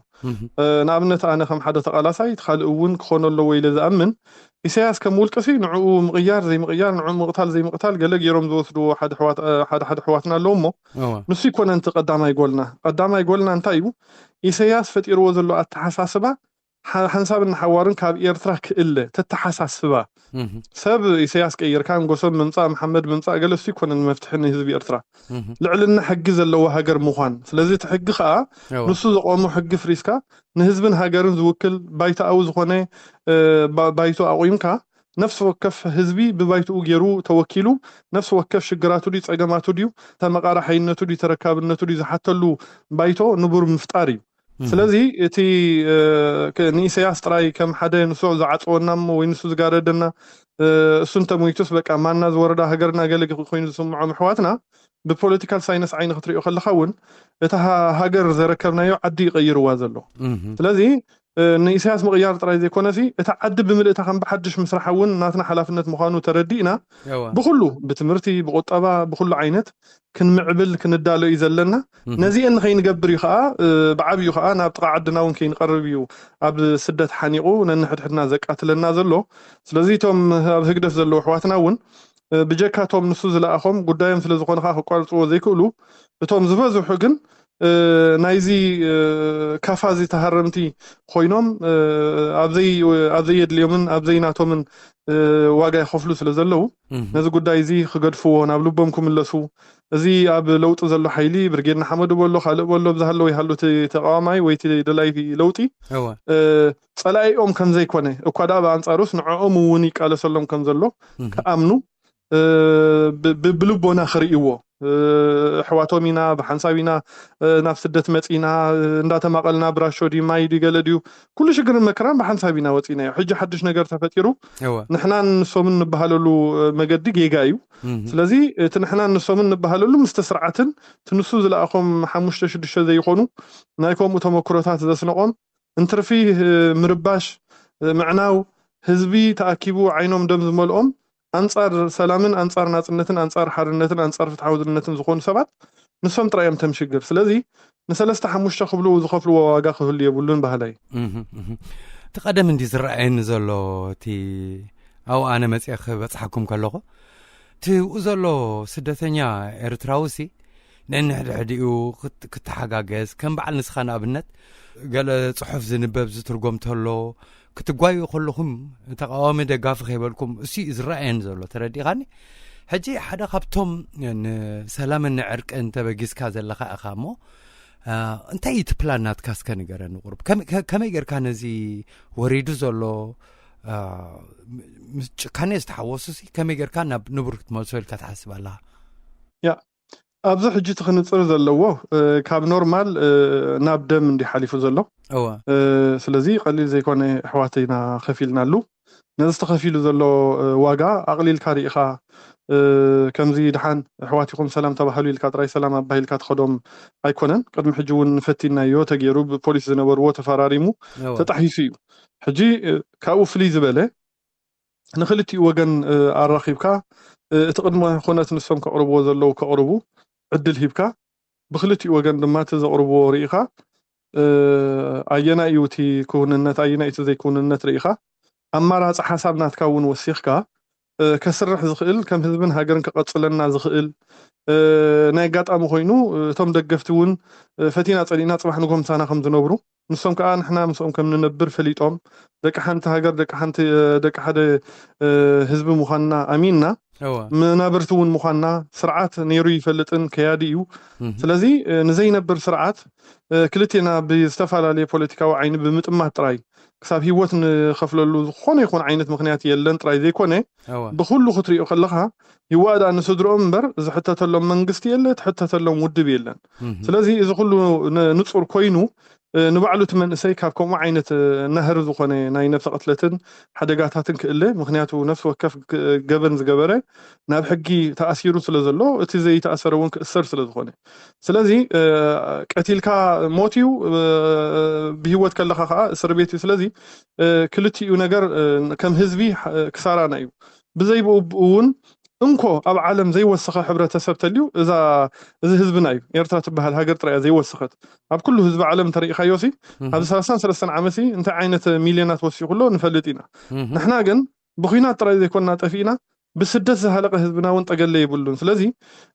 ንኣብነት ኣነ ከም ሓደ ተቓላሳይ እቲ ካልእ እውን ክኾኖ ኣለዎ ኢለ ዝኣምን ኢሰያስ ከም ውልቅሲ ንዕኡ ምቕያር ዘይምቕያር፣ ንዕኡ ምቕታል ዘይምቕታል ገለ ገይሮም ዝወስድዎ ሓደ ሓደ ኣሕዋትና ኣለዉ እሞ ንሱ ይኮነ እቲ ቀዳማይ ጎልና። ቀዳማይ ጎልና እንታይ እዩ? ኢሰያስ ፈጢርዎ ዘሎ ኣተሓሳስባ ሓንሳብን ንሓዋርን ካብ ኤርትራ ክእለ ተተሓሳስባ ሰብ ኢሰያስ ቀይርካ ንጎሶም ምምፃእ መሓመድ ምምፃእ ገለ እሱ ይኮነን መፍትሒ ንህዝቢ ኤርትራ። ልዕልና ሕጊ ዘለዎ ሃገር ምዃን። ስለዚ እቲ ሕጊ ከዓ ንሱ ዘቆሞ ሕጊ ፍሪስካ ንህዝብን ሃገርን ዝውክል ባይታኣዊ ዝኾነ ባይቶ ኣቑምካ ነፍሲ ወከፍ ህዝቢ ብባይትኡ ገይሩ ተወኪሉ ነፍሲ ወከፍ ሽግራቱ ድዩ ፀገማቱ ድዩ ተመቃራሓይነቱ ድዩ ተረካብነቱ ድዩ ዝሓተሉ ባይቶ ንቡር ምፍጣር እዩ። ስለዚ እቲ ንኢሰያስ ጥራይ ከም ሓደ ንሱ ዝዓፀወና እሞ ወይ ንሱ ዝጋረደና እሱ እንተሞይቱስ በቃ ማና ዝወረዳ ሃገርና ገለ ኮይኑ ዝስምዖም ኣሕዋትና ብፖለቲካል ሳይንስ ዓይኒ ክትሪኦ ከለካ እውን እታ ሃገር ዘረከብናዮ ዓዲ ይቀይርዋ ዘሎ። ስለዚ ንኢሳያስ ምቕያር ጥራይ ዘይኮነሲ እታ ዓዲ ብምልእታ ከም ብሓድሽ ምስራሕ እውን ናትና ሓላፍነት ምዃኑ ተረዲእና ብኩሉ ብትምህርቲ ብቁጠባ ብኩሉ ዓይነት ክንምዕብል ክንዳሎ እዩ ዘለና። ነዚአን ንኸይንገብር እዩ ከዓ ብዓብዩ ከዓ ናብ ጥቓ ዓድና እውን ከይንቐርብ እዩ ኣብ ስደት ሓኒቑ ነንሕድሕድና ዘቃትለና ዘሎ። ስለዚ እቶም ኣብ ህግደፍ ዘለዉ ኣሕዋትና እውን ብጀካቶም ንሱ ዝለኣኾም ጉዳዮም ስለ ዝኾነ ከዓ ክቋርፅዎ ዘይክእሉ እቶም ዝበዝሑ ግን ናይዚ ካፋ እዚ ተሃረምቲ ኮይኖም ኣብ ዘየድልዮምን ኣብ ዘይናቶምን ዋጋ ይኸፍሉ ስለ ዘለዉ ነዚ ጉዳይ እዚ ክገድፍዎ ናብ ልቦም ክምለሱ እዚ ኣብ ለውጢ ዘሎ ሓይሊ ብርጌድ ንሓመዱ በሎ ካልእ በሎ ብዝሃለዉ ይሃሉ እቲ ተቃዋማይ ወይ እቲ ደላይ ለውጢ ፀላኢኦም ከም ዘይኮነ እኳ ደኣ ብኣንፃሩስ ንዕኦም እውን ይቃለሰሎም ከም ዘሎ ክኣምኑ ብልቦና ክርእይዎ ኣሕዋቶም ኢና ብሓንሳብ ኢና ናብ ስደት መፂና እንዳተማቐልና ብራሾ ድዩ ማይ ድዩ ገለ ድዩ ኩሉ ሽግርን መከራን ብሓንሳብ ኢና ወፂናዮ ሕጂ ሓድሽ ነገር ተፈጢሩ ንሕናን ንሶምን ንበሃለሉ መገዲ ጌጋ እዩ ስለዚ እቲ ንሕናን ንሶምን ንበሃለሉ ምስቲ ስርዓትን ትንሱ ዝለኣኾም ሓሙሽተ ሽዱሽተ ዘይኾኑ ናይ ከምኡ ተመክሮታት ዘስነቖም እንትርፊ ምርባሽ ምዕናው ህዝቢ ተኣኪቡ ዓይኖም ደም ዝመልኦም ኣንጻር ሰላምን ኣንጻር ናጽነትን ኣንጻር ሓርነትን ኣንጻር ፍትሓውነትን ዝኾኑ ሰባት ንሶም ጥራይ እዮም ተምሽግር ስለዚ ንሰለስተ ሓሙሽተ ክብሉ ዝኸፍልዎ ዋጋ ክህሉ የብሉን ባህላይ እቲ ቀደም እንዲ ዝረኣየኒ ዘሎ እቲ ኣብኡ ኣነ መፅአ ክበፅሓኩም ከለኹ እቲ ብኡ ዘሎ ስደተኛ ኤርትራዊ ሲ ነንሕድሕዲኡ ክትሓጋገዝ ከም በዓል ንስኻ ንኣብነት ገለ ፅሑፍ ዝንበብ ዝትርጎም ተሎ ክትጓዩ ከለኹም ተቃዋሚ ደጋፊ ከይበልኩም እሱ እዩ ዝረኣየኒ ዘሎ ተረዲኻኒ ሕጂ ሓደ ካብቶም ንሰላምን ንዕርቅን ተበጊዝካ ዘለኻ ኢኻ እሞ እንታይ እዩ እቲ ፕላን ናትካ እስከ ንገረኒ ቁሩብ ከመይ ጌርካ ነዚ ወሪዱ ዘሎ ምስ ጭካኔ ዝተሓወሱ ሲ ከመይ ጌርካ ናብ ንቡር ክትመልሶ ኢልካ ትሓስብ ኣለኻ ያ ኣብዚ ሕጂ እቲ ክንፅር ዘለዎ ካብ ኖርማል ናብ ደም እንዲ ሓሊፉ ዘሎ ስለዚ ቀሊል ዘይኮነ ኣሕዋትና ከፊልናሉ ነዚ ተኸፊሉ ዘሎ ዋጋ ኣቕሊልካ ርኢኻ ከምዚ ድሓን ኣሕዋቲኹም ሰላም ተባህሉ ኢልካ ጥራይ ሰላም ኣባሂልካ ትኸዶም ኣይኮነን ቅድሚ ሕጂ እውን ፈቲናዮ ተገይሩ ብፖሊስ ዝነበርዎ ተፈራሪሙ ተጣሒሱ እዩ ሕጂ ካብኡ ፍልይ ዝበለ ንክልቲኡ ወገን ኣራኺብካ እቲ ቅድመ ኩነት ንሶም ከቕርብዎ ዘለዉ ከቕርቡ ዕድል ሂብካ ብክልቲኡ ወገን ድማ እቲ ዘቕርብዎ ርኢኻ ኣየናይ እዩ እቲ ክውንነት ኣየናይ እቲ ዘይክውንነት ርኢኻ ኣማራፂ ሓሳብ ናትካ እውን ወሲኽካ ከስርሕ ዝኽእል ከም ህዝብን ሃገርን ክቐፅለና ዝኽእል ናይ ኣጋጣሚ ኮይኑ እቶም ደገፍቲ እውን ፈቲና ፀሊእና ፅባሕ ንጎምሳና ከም ዝነብሩ ንሶም ከዓ ንሕና ምስኦም ከም ንነብር ፈሊጦም ደቂ ሓንቲ ሃገር ደቂ ሓንቲ ደቂ ሓደ ህዝቢ ምዃንና ኣሚንና መናብርቲ እውን ምዃንና ስርዓት ነይሩ ይፈልጥን ከያዲ እዩ ስለዚ ንዘይነብር ስርዓት ክልቴና ብዝተፈላለየ ፖለቲካዊ ዓይኒ ብምጥማት ጥራይ ክሳብ ህይወት ንኸፍለሉ ዝኾነ ይኹን ዓይነት ምኽንያት የለን ጥራይ ዘይኮነ ብኩሉ ክትሪኦ ከለኻ ይዋእ ደኣ ንስድርኦም እምበር ዝሕተተሎም መንግስቲ የለ ትሕተተሎም ውድብ የለን ስለዚ እዚ ኩሉ ንፁር ኮይኑ ንባዕሉ እቲ መንእሰይ ካብ ከምኡ ዓይነት ናህሪ ዝኾነ ናይ ነብሰ ቅትለትን ሓደጋታትን ክእለ። ምክንያቱ ነፍሲ ወከፍ ገበን ዝገበረ ናብ ሕጊ ተኣሲሩ ስለ ዘሎ፣ እቲ ዘይተኣሰረ እውን ክእሰር ስለ ዝኾነ፣ ስለዚ ቀቲልካ ሞት እዩ፣ ብህይወት ከለካ ከዓ እስር ቤት እዩ። ስለዚ ክልቲኡ ነገር ከም ህዝቢ ክሳራና እዩ። ብዘይብኡ እውን እንኮ ኣብ ዓለም ዘይወሰኸ ሕብረተሰብ ተልዩ እዛ እዚ ህዝብና እዩ። ኤርትራ ትበሃል ሃገር ጥራያ ዘይወሰኸት። ኣብ ኩሉ ህዝቢ ዓለም እንተሪኢኻዮ ሲ ኣብዚ ሰላሳን ሰለስተን ዓመት ሲ እንታይ ዓይነት ሚልዮናት ወሲኹ ኣሎ ንፈልጥ ኢና። ንሕና ግን ብኹናት ጥራይ ዘይኮንና ጠፊእና፣ ብስደት ዝሃለቀ ህዝብና እውን ጠገለ የብሉን። ስለዚ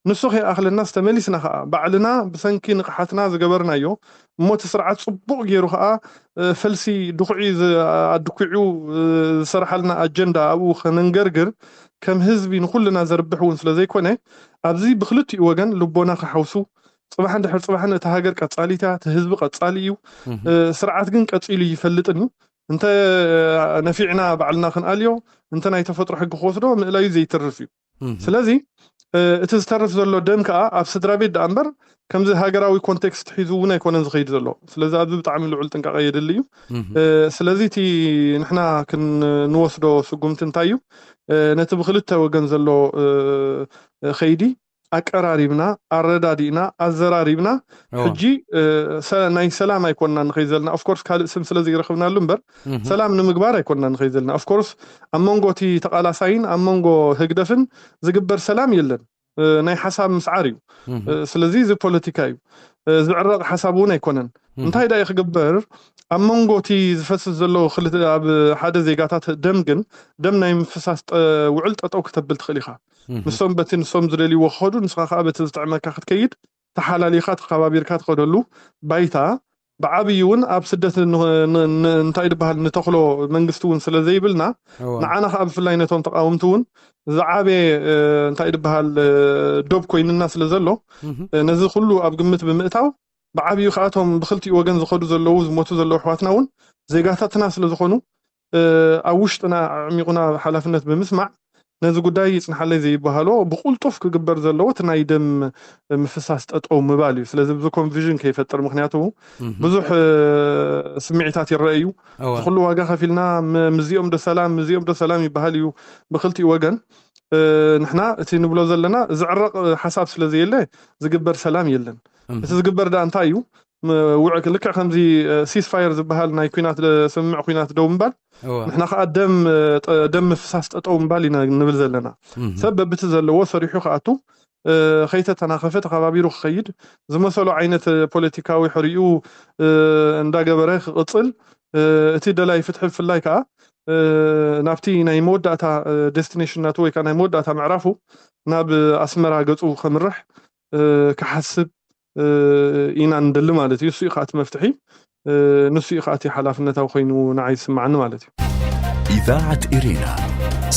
ንሱ ከይኣኽለናስ ተመሊስና ከዓ ባዕልና ብሰንኪ ንቕሓትና ዝገበርናዮ እሞ እቲ ስርዓት ጽቡቕ ገይሩ ከዓ ፈልሲ ድኹዒ ኣድኩዑ ዝሰርሓልና ኣጀንዳ ኣብኡ ከነንገርግር ከም ህዝቢ ንኩልና ዘርብሕ እውን ስለ ዘይኮነ ኣብዚ ብክልቲኡ ወገን ልቦና ክሓውሱ ጽባሕ እንድሕር ጽባሕን እቲ ሃገር ቀጻሊታ እቲ ህዝቢ ቀጻሊ እዩ። ስርዓት ግን ቀጺሉ ይፈልጥን እዩ። እንተ ነፊዕና ባዕልና ክንኣልዮ እንተ ናይ ተፈጥሮ ሕጊ ክወስዶ ምእላዩ ዘይተርፍ እዩ። ስለዚ እቲ ዝተርፍ ዘሎ ደም ከዓ ኣብ ስድራ ቤት ደኣ እምበር ከምዚ ሃገራዊ ኮንቴክስት ሒዙ እውን ኣይኮነን ዝኸይድ ዘሎ። ስለዚ ኣብዚ ብጣዕሚ ልዑል ጥንቃቐ የድሊ እዩ። ስለዚ እቲ ንሕና ክንወስዶ ስጉምቲ እንታይ እዩ? ነቲ ብክልተ ወገን ዘሎ ከይዲ ኣቀራሪብና ኣረዳዲእና ኣዘራሪብና ሕጂ ናይ ሰላም ኣይኮንና ንኸይድ ዘለና። ኦፍኮርስ ካልእ ስም ስለ ዘይረኽብናሉ እምበር ሰላም ንምግባር ኣይኮንና ንኸይድ ዘለና። ኦፍኮርስ ኣብ መንጎ እቲ ተቓላሳይን ኣብ መንጎ ህግደፍን ዝግበር ሰላም የለን። ናይ ሓሳብ ምስዓር እዩ። ስለዚ እዚ ፖለቲካ እዩ። ዝዕረቕ ሓሳብ እውን ኣይኮነን። እንታይ ዳኣ ክግበር ኣብ መንጎ እቲ ዝፈስስ ዘሎ ኣብ ሓደ ዜጋታት ደም ግን ደም ናይ ምፍሳስ ውዕል ጠጠው ክተብል ትኽእል ኢኻ። ንሶም በቲ ንሶም ዝደልይዎ ክኸዱ ንስኻ ከዓ በቲ ዝጥዕመካ ክትከይድ ተሓላሊኻ ተኸባቢርካ ትኸደሉ ባይታ ብዓብዪ እውን ኣብ ስደት እንታይ ዝበሃል ንተኽሎ መንግስቲ እውን ስለ ዘይብልና ንዓና ከዓ ብፍላይ ነቶም ተቃወምቲ እውን ዝዓበየ እንታይ ዝበሃል ዶብ ኮይንና ስለ ዘሎ ነዚ ኩሉ ኣብ ግምት ብምእታው ብዓብዩ ከኣቶም ብክልቲኡ ወገን ዝኸዱ ዘለዉ ዝሞቱ ዘለዉ ኣሕዋትና እውን ዜጋታትና ስለ ዝኾኑ ኣብ ውሽጥና ኣዕሚቑና ሓላፍነት ብምስማዕ ነዚ ጉዳይ ይፅንሓለይ ዘይበሃሎ ብቁልጡፍ ክግበር ዘለዎ እቲ ናይ ደም ምፍሳስ ጠጠው ምባል እዩ። ስለዚ ብዙ ኮንፊዥን ከይፈጥር፣ ምክንያቱ ብዙሕ ስምዒታት ይረአ እዩ። ኩሉ ዋጋ ከፊልና ምስዚኦም ዶ ሰላም ምስዚኦም ዶ ሰላም ይበሃል እዩ ብክልቲኡ ወገን። ንሕና እቲ ንብሎ ዘለና ዝዕረቕ ሓሳብ ስለ ዘየለ ዝግበር ሰላም የለን። እቲ ዝግበር ዳ እንታይ እዩ? ውዕ ልክዕ ከምዚ ሲስፋየር ዝበሃል ናይ ኩናት ስምምዕ ኩናት ደው ምባል ንሕና ከዓ ደም ደም ምፍሳስ ጠጠው ምባል ኢና ንብል ዘለና። ሰብ በብቲ ዘለዎ ሰሪሑ ክኣቱ ከይተተናኸፈ ተኸባቢሩ ክኸይድ ዝመሰሎ ዓይነት ፖለቲካዊ ሕሪኡ እንዳገበረ ክቕፅል እቲ ደላይ ፍትሒ ብፍላይ ከዓ ናብቲ ናይ መወዳእታ ዴስቲኔሽን ናቱ ወይ ከዓ ናይ መወዳእታ ምዕራፉ ናብ ኣስመራ ገፁ ከምርሕ ክሓስብ ኢና ንደሊ ማለት እዩ። እሱ እዩ ከዓ እቲ መፍትሒ፣ ንሱ እዩ ከዓ እቲ ሓላፍነታዊ ኮይኑ ንዓይ ዝስማዓኒ ማለት እዩ። إذاعة إرينا،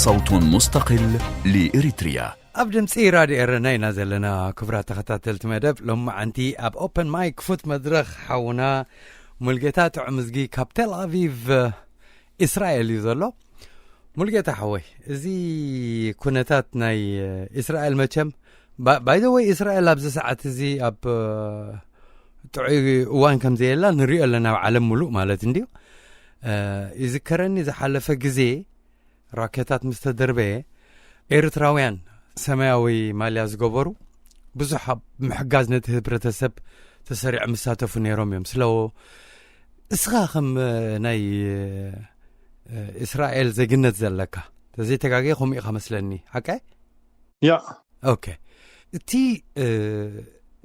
صوت مستقل لإريتريا. ኣብ ድምፂ ራድዮ ኤረና ኢና ዘለና። ክቡራት ተኸታተልቲ መደብ ሎማዓንቲ ኣብ ኦፐን ማይክ ክፉት መድረኽ ሓውና ሙልጌታ ጥዑምዝጊ ካብ ቴል ኣቪቭ እስራኤል እዩ ዘሎ። ሙልጌታ ሓወይ፣ እዚ ኩነታት ናይ እስራኤል መቸም ባይዘወይ እስራኤል ኣብዚ ሰዓት እዚ ኣብ ጥዑይ እዋን ከም ዘየላ ንሪኦ ኣለና ኣብ ዓለም ሙሉእ ማለት እንድዩ። ይዝከረኒ ዝሓለፈ ግዜ ራኬታት ምስ ተደርበየ ኤርትራውያን ሰማያዊ ማልያ ዝገበሩ ብዙሕ ኣብ ምሕጋዝ ነቲ ህብረተሰብ ተሰሪዖም ይሳተፉ ነይሮም እዮም። ስለ እስኻ ከም ናይ እስራኤል ዜግነት ዘለካ ተዘይተጋግየ ከምኡ ኢኻ መስለኒ ሓቀ? ያ ኦኬ። እቲ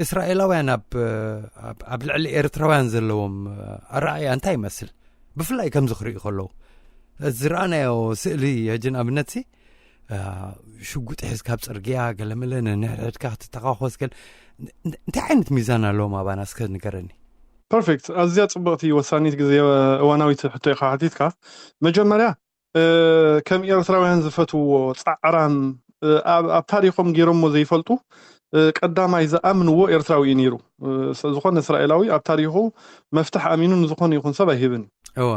እስራኤላውያን ኣብ ኣብ ልዕሊ ኤርትራውያን ዘለዎም ኣረኣያ እንታይ ይመስል? ብፍላይ ከምዚ ክርእዩ ከለዉ ዝረኣናዮ ስእሊ ሕጂ ንኣብነት ሲ ሽጉጥ ሒዝካ ኣብ ፅርግያ ገለመለ ንሕድሕድካ ክትተኻኾስ ገለ እንታይ ዓይነት ሚዛን ኣለዎም ኣባና እስከ ንገረኒ። ፐርፌክት። ኣዝያ ፅብቕቲ ወሳኒት ግዜ እዋናዊት ሕቶ ኢኻ ሓቲትካ። መጀመርያ ከም ኤርትራውያን ዝፈትውዎ ፃዕራም ኣብ ታሪኮም ገይሮሞ ዘይፈልጡ ቀዳማይ ዝኣምንዎ ኤርትራዊ እዩ ነይሩ። ዝኾነ እስራኤላዊ ኣብ ታሪኹ መፍትሕ ኣሚኑ ንዝኾነ ይኹን ሰብ ኣይህብን።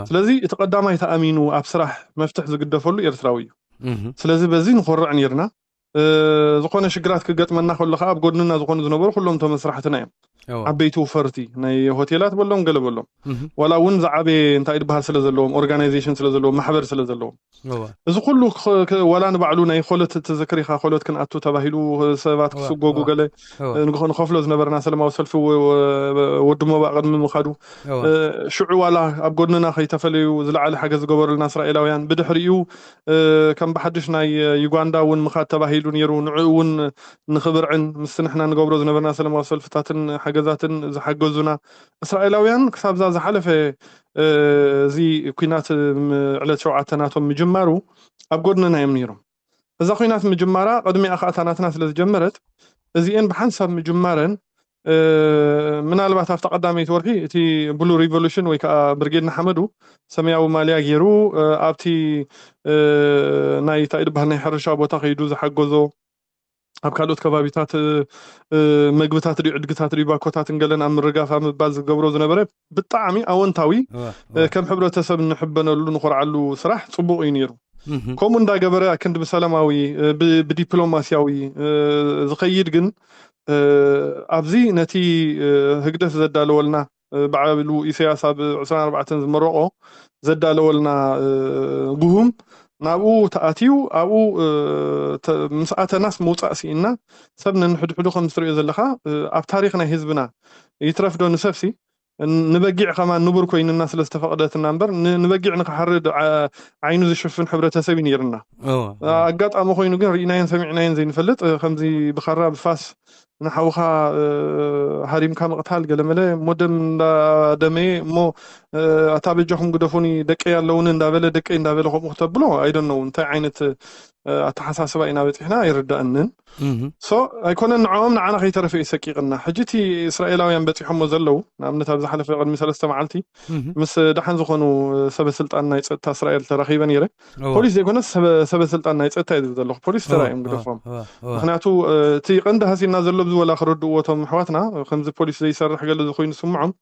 ስለዚ እቲ ቀዳማይ ተኣሚኑ ኣብ ስራሕ መፍትሕ ዝግደፈሉ ኤርትራዊ እዩ። ስለዚ በዚ ንኾርዕ ነይርና። ዝኾነ ሽግራት ክገጥመና ከሎ ከዓ ኣብ ጎድንና ዝኾኑ ዝነበሩ ኩሎም ተመስራሕትና እዮም። ዓበይቲ ውፈርቲ ናይ ሆቴላት በሎም ገለ በሎም ዋላ እውን ዝዓበየ እንታይ ድበሃል ስለ ዘለዎም ኦርጋናይዜሽን ስለ ዘለዎም ማሕበር ስለ ዘለዎም እዚ ኩሉ ዋላ ንባዕሉ ናይ ኮለት ትዝክር ኢኻ ኮለት ክንኣቱ ተባሂሉ ሰባት ክስጎጉ ገለ ንኸፍሎ ዝነበርና ሰለማዊ ሰልፊ ወዲ ሞባእ ቅድሚ ምኻዱ ሽዑ ዋላ ኣብ ጎድንና ከይተፈለዩ ዝለዓለ ሓገዝ ዝገበሩልና እስራኤላውያን ብድሕሪኡ ከም ብሓድሽ ናይ ዩጋንዳ እውን ምኻድ ተባሂሉ ነይሩ ንዕኡ እውን ንኽብርዕን ምስ ንሕና ንገብሮ ዝነበርና ሰለማዊ ሰልፍታትን ሓገዛትን ዝሓገዙና እስራኤላውያን ክሳብዛ ዝሓለፈ እዚ ኩናት ዕለት ሸውዓተ ናቶም ምጅማሩ ኣብ ጎድንና እዮም ነይሮም እዛ ኩናት ምጅማራ ቅድሚኣ ከዓ እታ ናትና ስለ ዝጀመረት እዚኤን ብሓንሳብ ምጅማረን ምናልባት ኣብታ ቀዳመይቲ ወርሒ እቲ ብሉ ሪቮሉሽን ወይ ከዓ ብርጌድ ንሓመዱ ሰማያዊ ማልያ ገይሩ ኣብቲ ናይ እንታይ ድበሃል ናይ ሕርሻ ቦታ ከይዱ ዝሓገዞ ኣብ ካልኦት ከባቢታት መግብታት ድዩ ዕድግታት ድዩ ባኮታትን ገለን ኣብ ምርጋፍ ኣብ ምባል ዝገብሮ ዝነበረ ብጣዕሚ ኣወንታዊ ከም ሕብረተሰብ እንሕበነሉ ንኮርዓሉ ስራሕ ፅቡቅ እዩ ነይሩ ከምኡ እንዳገበረ ክንዲ ብሰላማዊ ብዲፕሎማሲያዊ ዝኸይድ ግን ኣብዚ ነቲ ህግደፍ ዘዳለወልና ባዕሉ ኢሳያስ ኣብ ዕስራን ኣርባዕተን ዝመረቆ ዘዳለወልና ጉሁም ናብኡ ተኣትዩ ኣብኡ ምስ ኣተናስ ምውፃእ ስኢና ሰብ ነንሕድሕዱ ከም ትሪኦ ዘለካ ኣብ ታሪክ ናይ ህዝብና ይትረፍዶ ንሰብሲ ንበጊዕ ከማን ንቡር ኮይንና ስለ ዝተፈቅደትና እምበር ንበጊዕ ንክሓርድ ዓይኑ ዝሽፍን ሕብረተሰብ እዩ ነይርና ኣጋጣሚ ኮይኑ ግን ርኢናዮን ሰሚዕናዮን ዘይንፈልጥ ከምዚ ብኻራ ብፋስ ንሓውኻ ሃሪምካ ምቕታል ገለመለ እሞ ደም እንዳደመየ እሞ ኣታ በጃኹም ግደፉኒ ደቀይ ኣለውኒ እንዳበለ ደቀይ እንዳበለ ከምኡ ክተብሎ ኣይደነው እንታይ ዓይነት ኣተሓሳስባ ኢና በፂሕና ኣይርዳእንን ሶ ኣይኮነን ንዕኦም ንዓና ከይተረፈ እዩ ሰቂቕና ሕጂ እቲ እስራኤላውያን በፂሖሞ ዘለዉ ንኣብነት ኣብ ዝሓለፈ ቅድሚ ሰለስተ መዓልቲ ምስ ደሓን ዝኾኑ ሰበ ስልጣን ናይ ፀጥታ እስራኤል ተራኺበ ነይረ ፖሊስ ዘይኮነስ ሰበ ስልጣን ናይ ፀጥታ እዩ ዘለኹ ፖሊስ ተራ እዮም ግደፎም ምክንያቱ እቲ ቀንዲ ሃሲና ዘሎ ብዝበላ ክረድእዎ እቶም ኣሕዋትና ከምዚ ፖሊስ ዘይሰርሕ ገለ ዝኾይኑ ስምዖም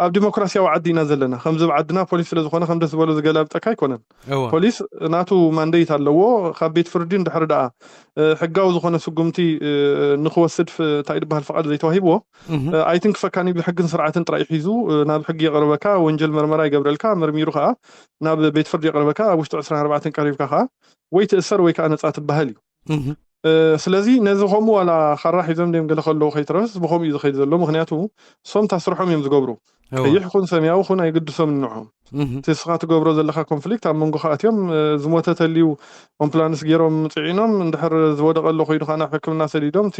ኣብ ዲሞክራሲያዊ ዓዲ ኢና ዘለና ከምዚ ኣብ ዓድና ፖሊስ ስለ ዝኾነ ከም ደስ ዝበሎ ዝገላብጠካ ኣይኮነን ፖሊስ ናቱ ማንደይት ኣለዎ ካብ ቤት ፍርዲ እንድሕር ደኣ ሕጋዊ ዝኾነ ስጉምቲ ንክወስድ እንታይ ዝበሃል ፍቓድ ዘይተዋሂብዎ ኣይትንክፈካኒ ብሕግን ስርዓትን ጥራይ ሒዙ ናብ ሕጊ የቕርበካ ወንጀል መርመራ ይገብረልካ መርሚሩ ከዓ ናብ ቤት ፍርዲ የቕርበካ ኣብ ውሽጢ ዕስራን ኣርባዕተን ቀሪብካ ከዓ ወይ ትእሰር ወይ ከዓ ነፃ ትበሃል እዩ ስለዚ ነዚ ከምኡ ዋላ ካራ ሒዞም ድም ገለ ከለዉ ከይትረፍስ ብከምኡ እዩ ዝኸይድ ዘሎ ምክንያቱ ሶም ታስርሖም እዮም ዝገብሩ ቀይሕ ኩን ሰማያዊ ኩን ኣይግድሶም ንዖም እቲ ስኻ ትገብሮ ዘለካ ኮንፍሊክት ኣብ መንጎ ከኣትዮም ዝሞተ ተልዩ ኣምፕላንስ ገይሮም ፅዒኖም እንድሕር ዝወደቀ ኣሎ ኮይኑ ከዓ ናብ ሕክምና ሰዲዶም እቲ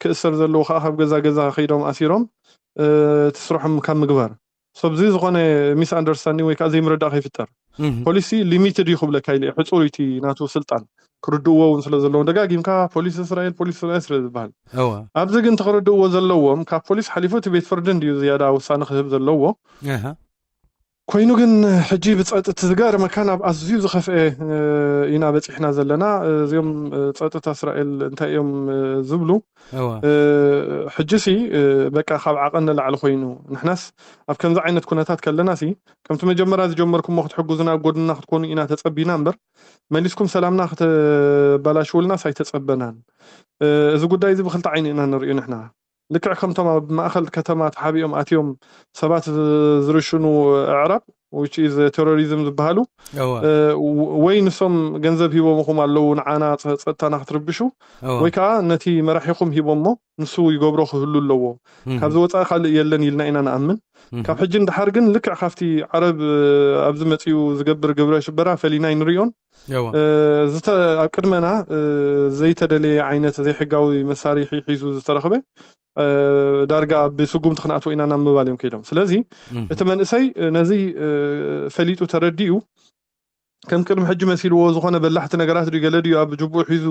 ክእሰር ዘለዎ ከዓ ካብ ገዛ ገዛ ከይዶም ኣሲሮም እቲ ስርሖም ካብ ምግባር ሰብዚ ዝኾነ ሚስ ኣንደርስታንዲንግ ወይ ከዓ ዘይምርዳእ ከይፍጠር ፖሊሲ ሊሚትድ እዩ ክብለካ ኢለ ሕፁር እቲ ናቱ ስልጣን ክርድእዎ እውን ስለ ዘለዎም ደጋጊምካ ፖሊስ እስራኤል ፖሊስ እስራኤል ስለ ዝበሃል ኣብዚ ግን ተክርድእዎ ዘለዎም ካብ ፖሊስ ሓሊፉ እቲ ቤት ፍርዲ እንድዩ ዝያዳ ውሳነ ክህብ ዘለዎ ኮይኑ ግን ሕጂ ብፀጥቲ ዝገርመካ ናብ ኣዝዩ ዝኸፍአ ኢና በፂሕና ዘለና እዚኦም ፀጥታ እስራኤል እንታይ እዮም ዝብሉ ሕጂ ሲ በቃ ካብ ዓቐን ንላዕሊ ኮይኑ ንሕናስ ኣብ ከምዚ ዓይነት ኩነታት ከለና ሲ ከምቲ መጀመርያ ዝጀመርኩሞ ክትሕግዙና ኣብ ጎድና ክትኮኑ ኢና ተፀቢና እምበር መሊስኩም ሰላምና ከተባላሽውልናስ ኣይተፀበናን እዚ ጉዳይ እዚ ብክልተ ዓይኒ ኢና ንሪኦ ንሕና ልክዕ ከምቶም ኣብ ማእኸል ከተማ ተሓቢኦም ኣትዮም ሰባት ዝርሽኑ ኣዕራብ which is terrorism ዝበሃሉ ወይ ንሶም ገንዘብ ሂቦምኹም ኣለዉ ንዓና ፀጥታና ክትርብሹ ወይ ከዓ ነቲ መራሒኹም ሂቦሞ ንሱ ይገብሮ ክህሉ ኣለዎ ካብ ዝወፃኢ ካልእ የለን ኢልና ኢና ንኣምን ካብ ሕጂ ንድሓር ግን ልክዕ ካብቲ ዓረብ ኣብዚ መፅኡ ዝገብር ግብረ ሽበራ ፈሊና ይንሪኦን ኣብ ቅድመና ዘይተደለየ ዓይነት ዘይሕጋዊ መሳሪሒ ሒዙ ዝተረኽበ ዳርጋ ብስጉምቲ ክንኣትዎ ኢና ናብ ምባል እዮም ከይዶም ስለዚ እቲ መንእሰይ ነዚ ፈሊጡ ተረዲኡ ከም ቅድሚ ሕጂ መሲልዎ ዝኾነ በላሕቲ ነገራት ድዩ ገለ ድዩ ኣብ ጅቡኡ ሒዙ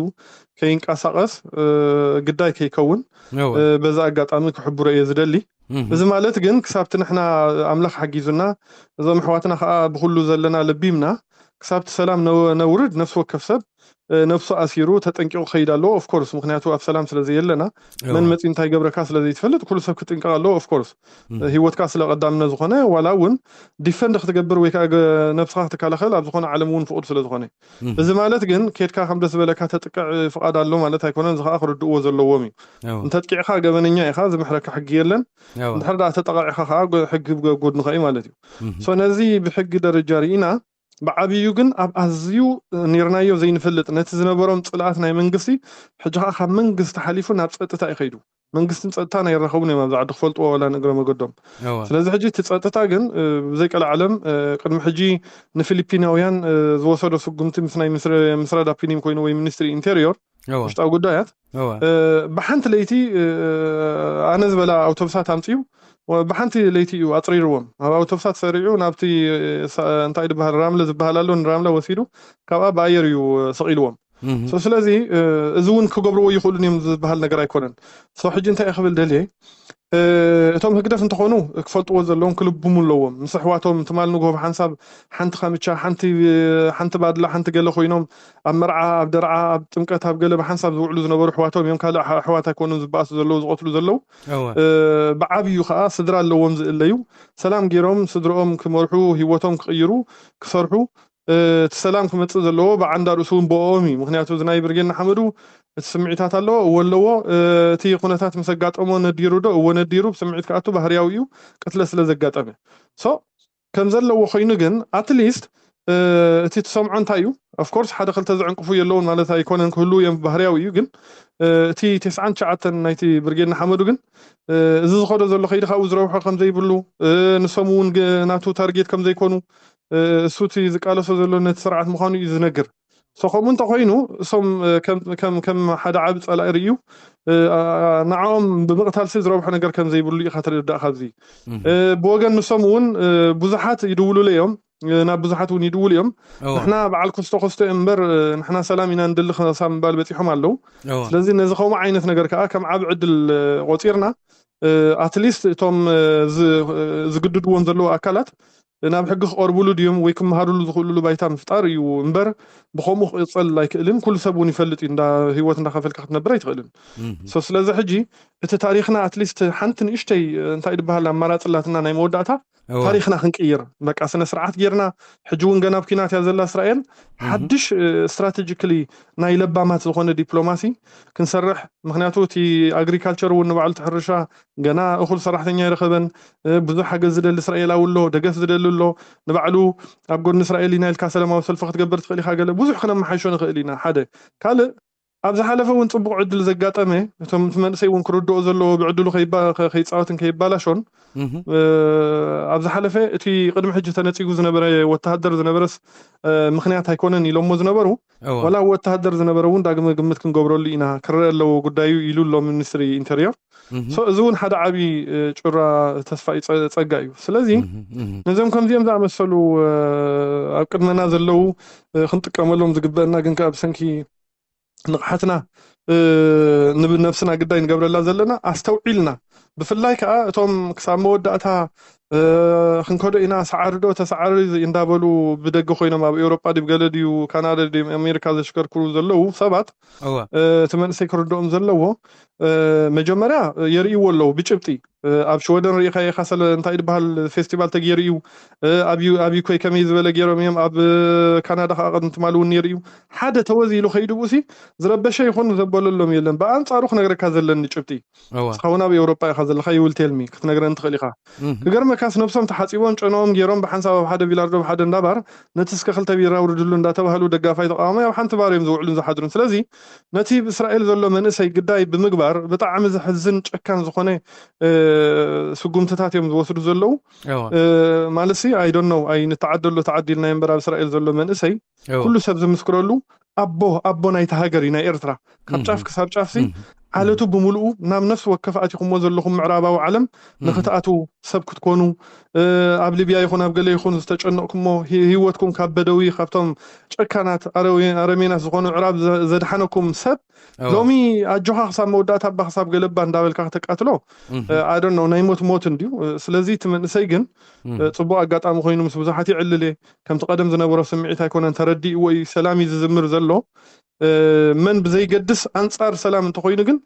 ከይንቀሳቐስ ግዳይ ከይከውን በዛ ኣጋጣሚ ክሕብሮ እየ ዝደሊ እዚ ማለት ግን ክሳብቲ ንሕና ኣምላኽ ሓጊዙና እዞም ኣሕዋትና ከዓ ብኩሉ ዘለና ለቢምና ክሳብቲ ሰላም ነውርድ ነፍሲ ወከፍ ሰብ ነብሱ ኣሲሩ ተጠንቂቑ ክኸይድ ኣለዎ። ኦፍኮርስ፣ ምክንያቱ ኣብ ሰላም ስለ ዘየለና፣ መን መፂ እንታይ ገብረካ ስለ ዘይትፈልጥ፣ ኩሉ ሰብ ክጥንቀቕ ኣለዎ። ኦፍኮርስ፣ ህይወትካ ስለ ቀዳምነት ዝኾነ፣ ዋላ እውን ዲፈንድ ክትገብር ወይ ከዓ ነብስኻ ክትከላኸል ኣብ ዝኾነ ዓለም እውን ፍቑድ ስለ ዝኾነ፣ እዚ ማለት ግን ኬድካ ከም ደስ ዝበለካ ተጥቅዕ ፍቓድ ኣሎ ማለት ኣይኮነን። እዚ ከዓ ክርድእዎ ዘለዎም እዩ። እንተጥቂዕካ ገበነኛ ኢኻ፣ ዝምሕረካ ሕጊ የለን። እንድሕር ደኣ ተጠቃዒኻ ከዓ ሕጊ ብጎድንኻ እዩ ማለት እዩ። ሶ ነዚ ብሕጊ ደረጃ ርኢና፣ ብዓብዩ ግን ኣብ ኣዝዩ ኔርናዮ ዘይንፈልጥ፣ ነቲ ዝነበሮም ፅልኣት ናይ መንግስቲ፣ ሕጂ ከዓ ካብ መንግስቲ ሓሊፉ ናብ ፀጥታ እዩ ከይዱ። መንግስትን ፀጥታን ኣይራኸቡን እዮም ኣብዚ ዓዲ፣ ክፈልጥዎ ዋላ ንእግረ መገዶም። ስለዚ ሕጂ እቲ ፀጥታ ግን ብዘይ ቀልዓለም ቅድሚ ሕጂ ንፊሊፒናውያን ዝወሰዶ ስጉምቲ ምስ ናይ ምስረዳ ፒኒም ኮይኑ ወይ ሚኒስትሪ ኢንቴሪዮር፣ ውሽጣዊ ጉዳያት፣ ብሓንቲ ለይቲ ኣነ ዝበላ ኣውቶብሳት ኣምፅኡ፣ ብሓንቲ ለይቲ እዩ ኣፅሪርዎም። ኣብ ኣውቶብሳት ሰሪዑ ናብቲ እንታይ ዝበሃል ራምለ ዝበሃል ኣሎ፣ ንራምለ ወሲዱ ካብኣ ብኣየር እዩ ሰቒልዎም። ስለዚ እዚ እውን ክገብርዎ ይኽእሉን እዮም ዝበሃል ነገር ኣይኮነን። ሕጂ እንታይ ክብል ደልየ፣ እቶም ህግደፍ እንተኾኑ ክፈልጥዎ ዘለዎም ክልብሙ ኣለዎም። ምስ ኣሕዋቶም ትማል ንግሆ ብሓንሳብ ሓንቲ ካምቻ፣ ሓንቲ ባድላ፣ ሓንቲ ገለ ኮይኖም ኣብ መርዓ፣ ኣብ ደርዓ፣ ኣብ ጥምቀት፣ ኣብ ገለ ብሓንሳብ ዝውዕሉ ዝነበሩ ኣሕዋቶም እዮም። ካልእ ኣሕዋት ኣይኮኑን ዝበኣሱ ዘለዉ፣ ዝቐትሉ ዘለዉ። ብዓብዩ ከዓ ስድራ ኣለዎም ዝእለዩ፣ ሰላም ገይሮም ስድርኦም ክመርሑ፣ ህይወቶም ክቕይሩ፣ ክሰርሑ፣ እቲ ሰላም ክመፅእ ዘለዎ ብዓንዳ ርእሱ እውን ብኦም እዩ። ምክንያቱ እዚ ናይ ብርጌድ ንሓመዱ እቲ ስምዒታት ኣለዎ፣ እዎ ኣለዎ። እቲ ኩነታት ምስ ኣጋጠሞ ነዲሩ ዶ? እዎ ነዲሩ፣ ብስምዒት ክኣቱ ባህርያዊ እዩ፣ ቅትለት ስለ ዘጋጠመ። ሶ ከም ዘለዎ ኮይኑ ግን ኣትሊስት እቲ ትሰምዖ እንታይ እዩ? ኦፍኮርስ ሓደ ክልተ ዝዕንቅፉ የለውን ማለት ኣይኮነን፣ ክህሉ እዮም፣ ባህርያዊ እዩ። ግን እቲ ተስዓን ትሽዓተን ናይቲ ብርጌድ ንሓመዱ ግን እዚ ዝኸዶ ዘሎ ከይዲ ካብኡ ዝረብሖ ከም ዘይብሉ፣ ንሶም እውን ናቱ ታርጌት ከም ዘይኮኑ፣ እሱ እቲ ዝቃለሶ ዘሎ ነቲ ስርዓት ምዃኑ እዩ ዝነግር። ሶ ከምኡ እንተኮይኑ እሶም ከም ሓደ ዓቢ ጸላኢ ርእዩ ንዓኦም ብምቕታልሲ ዝረብሖ ነገር ከም ዘይብሉ ኢኻ ትርዳእ። ካብዚ ብወገን ንሶም እውን ብዙሓት ይድውሉሉ እዮም፣ ናብ ብዙሓት እውን ይድውሉ እዮም። ንሕና በዓል ኮስቶ ኮስቶ እዮም እምበር ንሕና ሰላም ኢና ንደሊ ክሳብ ምባል በፂሖም ኣለዉ። ስለዚ ነዚ ከምኡ ዓይነት ነገር ከዓ ከም ዓብ ዕድል ቆፂርና ኣትሊስት እቶም ዝግድድዎም ዘለዉ ኣካላት ናብ ሕጊ ክቐርቡሉ ድዮም ወይ ክመሃሩሉ ዝኽእሉሉ ባይታ ምፍጣር እዩ እምበር ብኸምኡ ክቕፀል ኣይክእልን። ኩሉ ሰብ እውን ይፈልጥ እዩ፣ እንዳ ህይወት እንዳኸፈልካ ክትነብር ኣይትኽእልን። ስለዚ ሕጂ እቲ ታሪኽና ኣትሊስት ሓንቲ ንእሽተይ እንታይ ዝበሃል ኣማራፂ ኣላትና ናይ መወዳእታ ታሪኽና ክንቅይር፣ በቃ ስነ ስርዓት ጌርና። ሕጂ እውን ገና ኣብ ኲናት እያ ዘላ እስራኤል። ሓድሽ ስትራቴጂክሊ ናይ ለባማት ዝኾነ ዲፕሎማሲ ክንሰርሕ፣ ምክንያቱ እቲ ኣግሪካልቸር እውን ንባዕሉ እቲ ሕርሻ ገና እኹል ሰራሕተኛ ይረኸበን። ብዙሕ ሓገዝ ዝደሊ እስራኤላዊ ኣሎ፣ ደገፍ ዝደሊ ኣሎ። ንባዕሉ ኣብ ጎድኒ እስራኤል ኢና ኢልካ ሰላማዊ ሰልፊ ክትገብር ትኽእል ኢኻ። ገለ ብዙሕ ክነመሓይሾ ንኽእል ኢና። ሓደ ካልእ ኣብ ዝሓለፈ እውን ፅቡቕ ዕድል ዘጋጠመ፣ እቶም እቲ መንእሰይ እውን ክርድኦ ዘለዎ ብዕድሉ ከይፃወትን ከይባላሾን፣ ኣብ ዝሓለፈ እቲ ቅድሚ ሕጂ ተነፂጉ ዝነበረ ወተሃደር ዝነበረስ ምክንያት ኣይኮነን ኢሎሞ ዝነበሩ፣ ዋላ ወተሃደር ዝነበረ እውን ዳግመ ግምት ክንገብረሉ ኢና፣ ክረአ ኣለዎ ጉዳዩ ኢሉ ኣሎ ሚኒስትሪ ኢንተርዮር። እዚ እውን ሓደ ዓብዪ ጩራ ተስፋ ጸጋ እዩ። ስለዚ ነዞም ከምዚኦም ዝኣመሰሉ ኣብ ቅድመና ዘለዉ ክንጥቀመሎም ዝግበአና ግን ከኣ ብሰንኪ ንቕሓትና ንነብስና ግዳይ ንገብረላ ዘለና ኣስተውዒልና፣ ብፍላይ ከኣ እቶም ክሳብ መወዳእታ ክንከዶ ኢና፣ ሰዓሪ ዶ ተሰዓሪ እንዳበሉ ብደገ ኮይኖም ኣብ ኤውሮጳ ድዩ ገለ ድዩ ካናዳ ድዩ ኣሜሪካ ዘሽከርክሩ ዘለዉ ሰባት እቲ መንእሰይ ክርድኦም ዘለዎ መጀመርያ የርእይዎ ኣለዉ ብጭብጢ። ኣብ ሽወደን ርኢኻ ኢኻ ሰለ እንታይ ዝበሃል ፌስቲቫል ተገይሩ እዩ። ኣብ ዩኮይ ከመይ ዝበለ ገይሮም እዮም፣ ኣብ ካናዳ ከዓ ቅድሚ ትማሊ እውን ነይሩ እዩ። ሓደ ተወዚ ኢሉ ከይዱ ብኡሲ ዝረበሸ ይኹን ዘበለሎም የለን። ብኣንፃሩ ክነግረካ ዘለኒ ጭብጢ እስኻ እውን ኣብ ኤውሮጳ ኢኻ ዘለኻ ይውል ቴልሚ ክትነግረኒ ትኽእል ኢኻ። ክገርመካስ ነብሶም ተሓፂቦም ጨነኦም ገይሮም ብሓንሳብ ኣብ ሓደ ቢላርዶ ኣብ ሓደ እንዳባር ነቲ እስከ ክልተ ቢራ ውርድሉ እንዳተባህሉ ደጋፋይ ተቃዋማይ ኣብ ሓንቲ ባር እዮም ዝውዕሉን ዝሓድሩን። ስለዚ ነቲ ብእስራኤል ዘሎ መንእሰይ ግዳይ ብምግባር ብጣዕሚ ዘሕዝን ጨካን ዝኾነ ስጉምትታት እዮም ዝወስዱ ዘለዉ። ማለትሲ ኣይ ዶን ኖው ኣይ ንተዓደሎ ተዓዲልናዮ እምበር ኣብ እስራኤል ዘሎ መንእሰይ ኩሉ ሰብ ዝምስክረሉ ኣቦ ኣቦ ናይቲ ሃገር እዩ ናይ ኤርትራ ካብ ጫፍ ክሳብ ጫፍሲ ዓለቱ ብምልኡ ናብ ነፍሲ ወከፍ ኣቲኹሞ ዘለኹም ምዕራባዊ ዓለም ንክትኣትዉ ሰብ ክትኮኑ ኣብ ሊብያ ይኹን ኣብ ገለ ይኹን ዝተጨነቕኩሞ ህይወትኩም ካብ በደዊ ካብቶም ጨካናት ኣረሜናት ዝኾኑ ዕራብ ዘድሓነኩም ሰብ ሎሚ ኣጆኻ ክሳብ መወዳእታ ኣባ ክሳብ ገለባ እንዳበልካ ከተቃትሎ ኣደኖ ናይ ሞት ሞት እንድዩ። ስለዚ እቲ መንእሰይ ግን ፅቡቅ ኣጋጣሚ ኮይኑ ምስ ብዙሓት ይዕልል እየ ከምቲ ቀደም ዝነበሮ ስምዒት ኣይኮነን ተረዲእዎ እዩ ሰላም እዩ ዝዝምር ዘሎ። መን ብዘይገድስ ኣንጻር ሰላም እንተኾይኑ ግን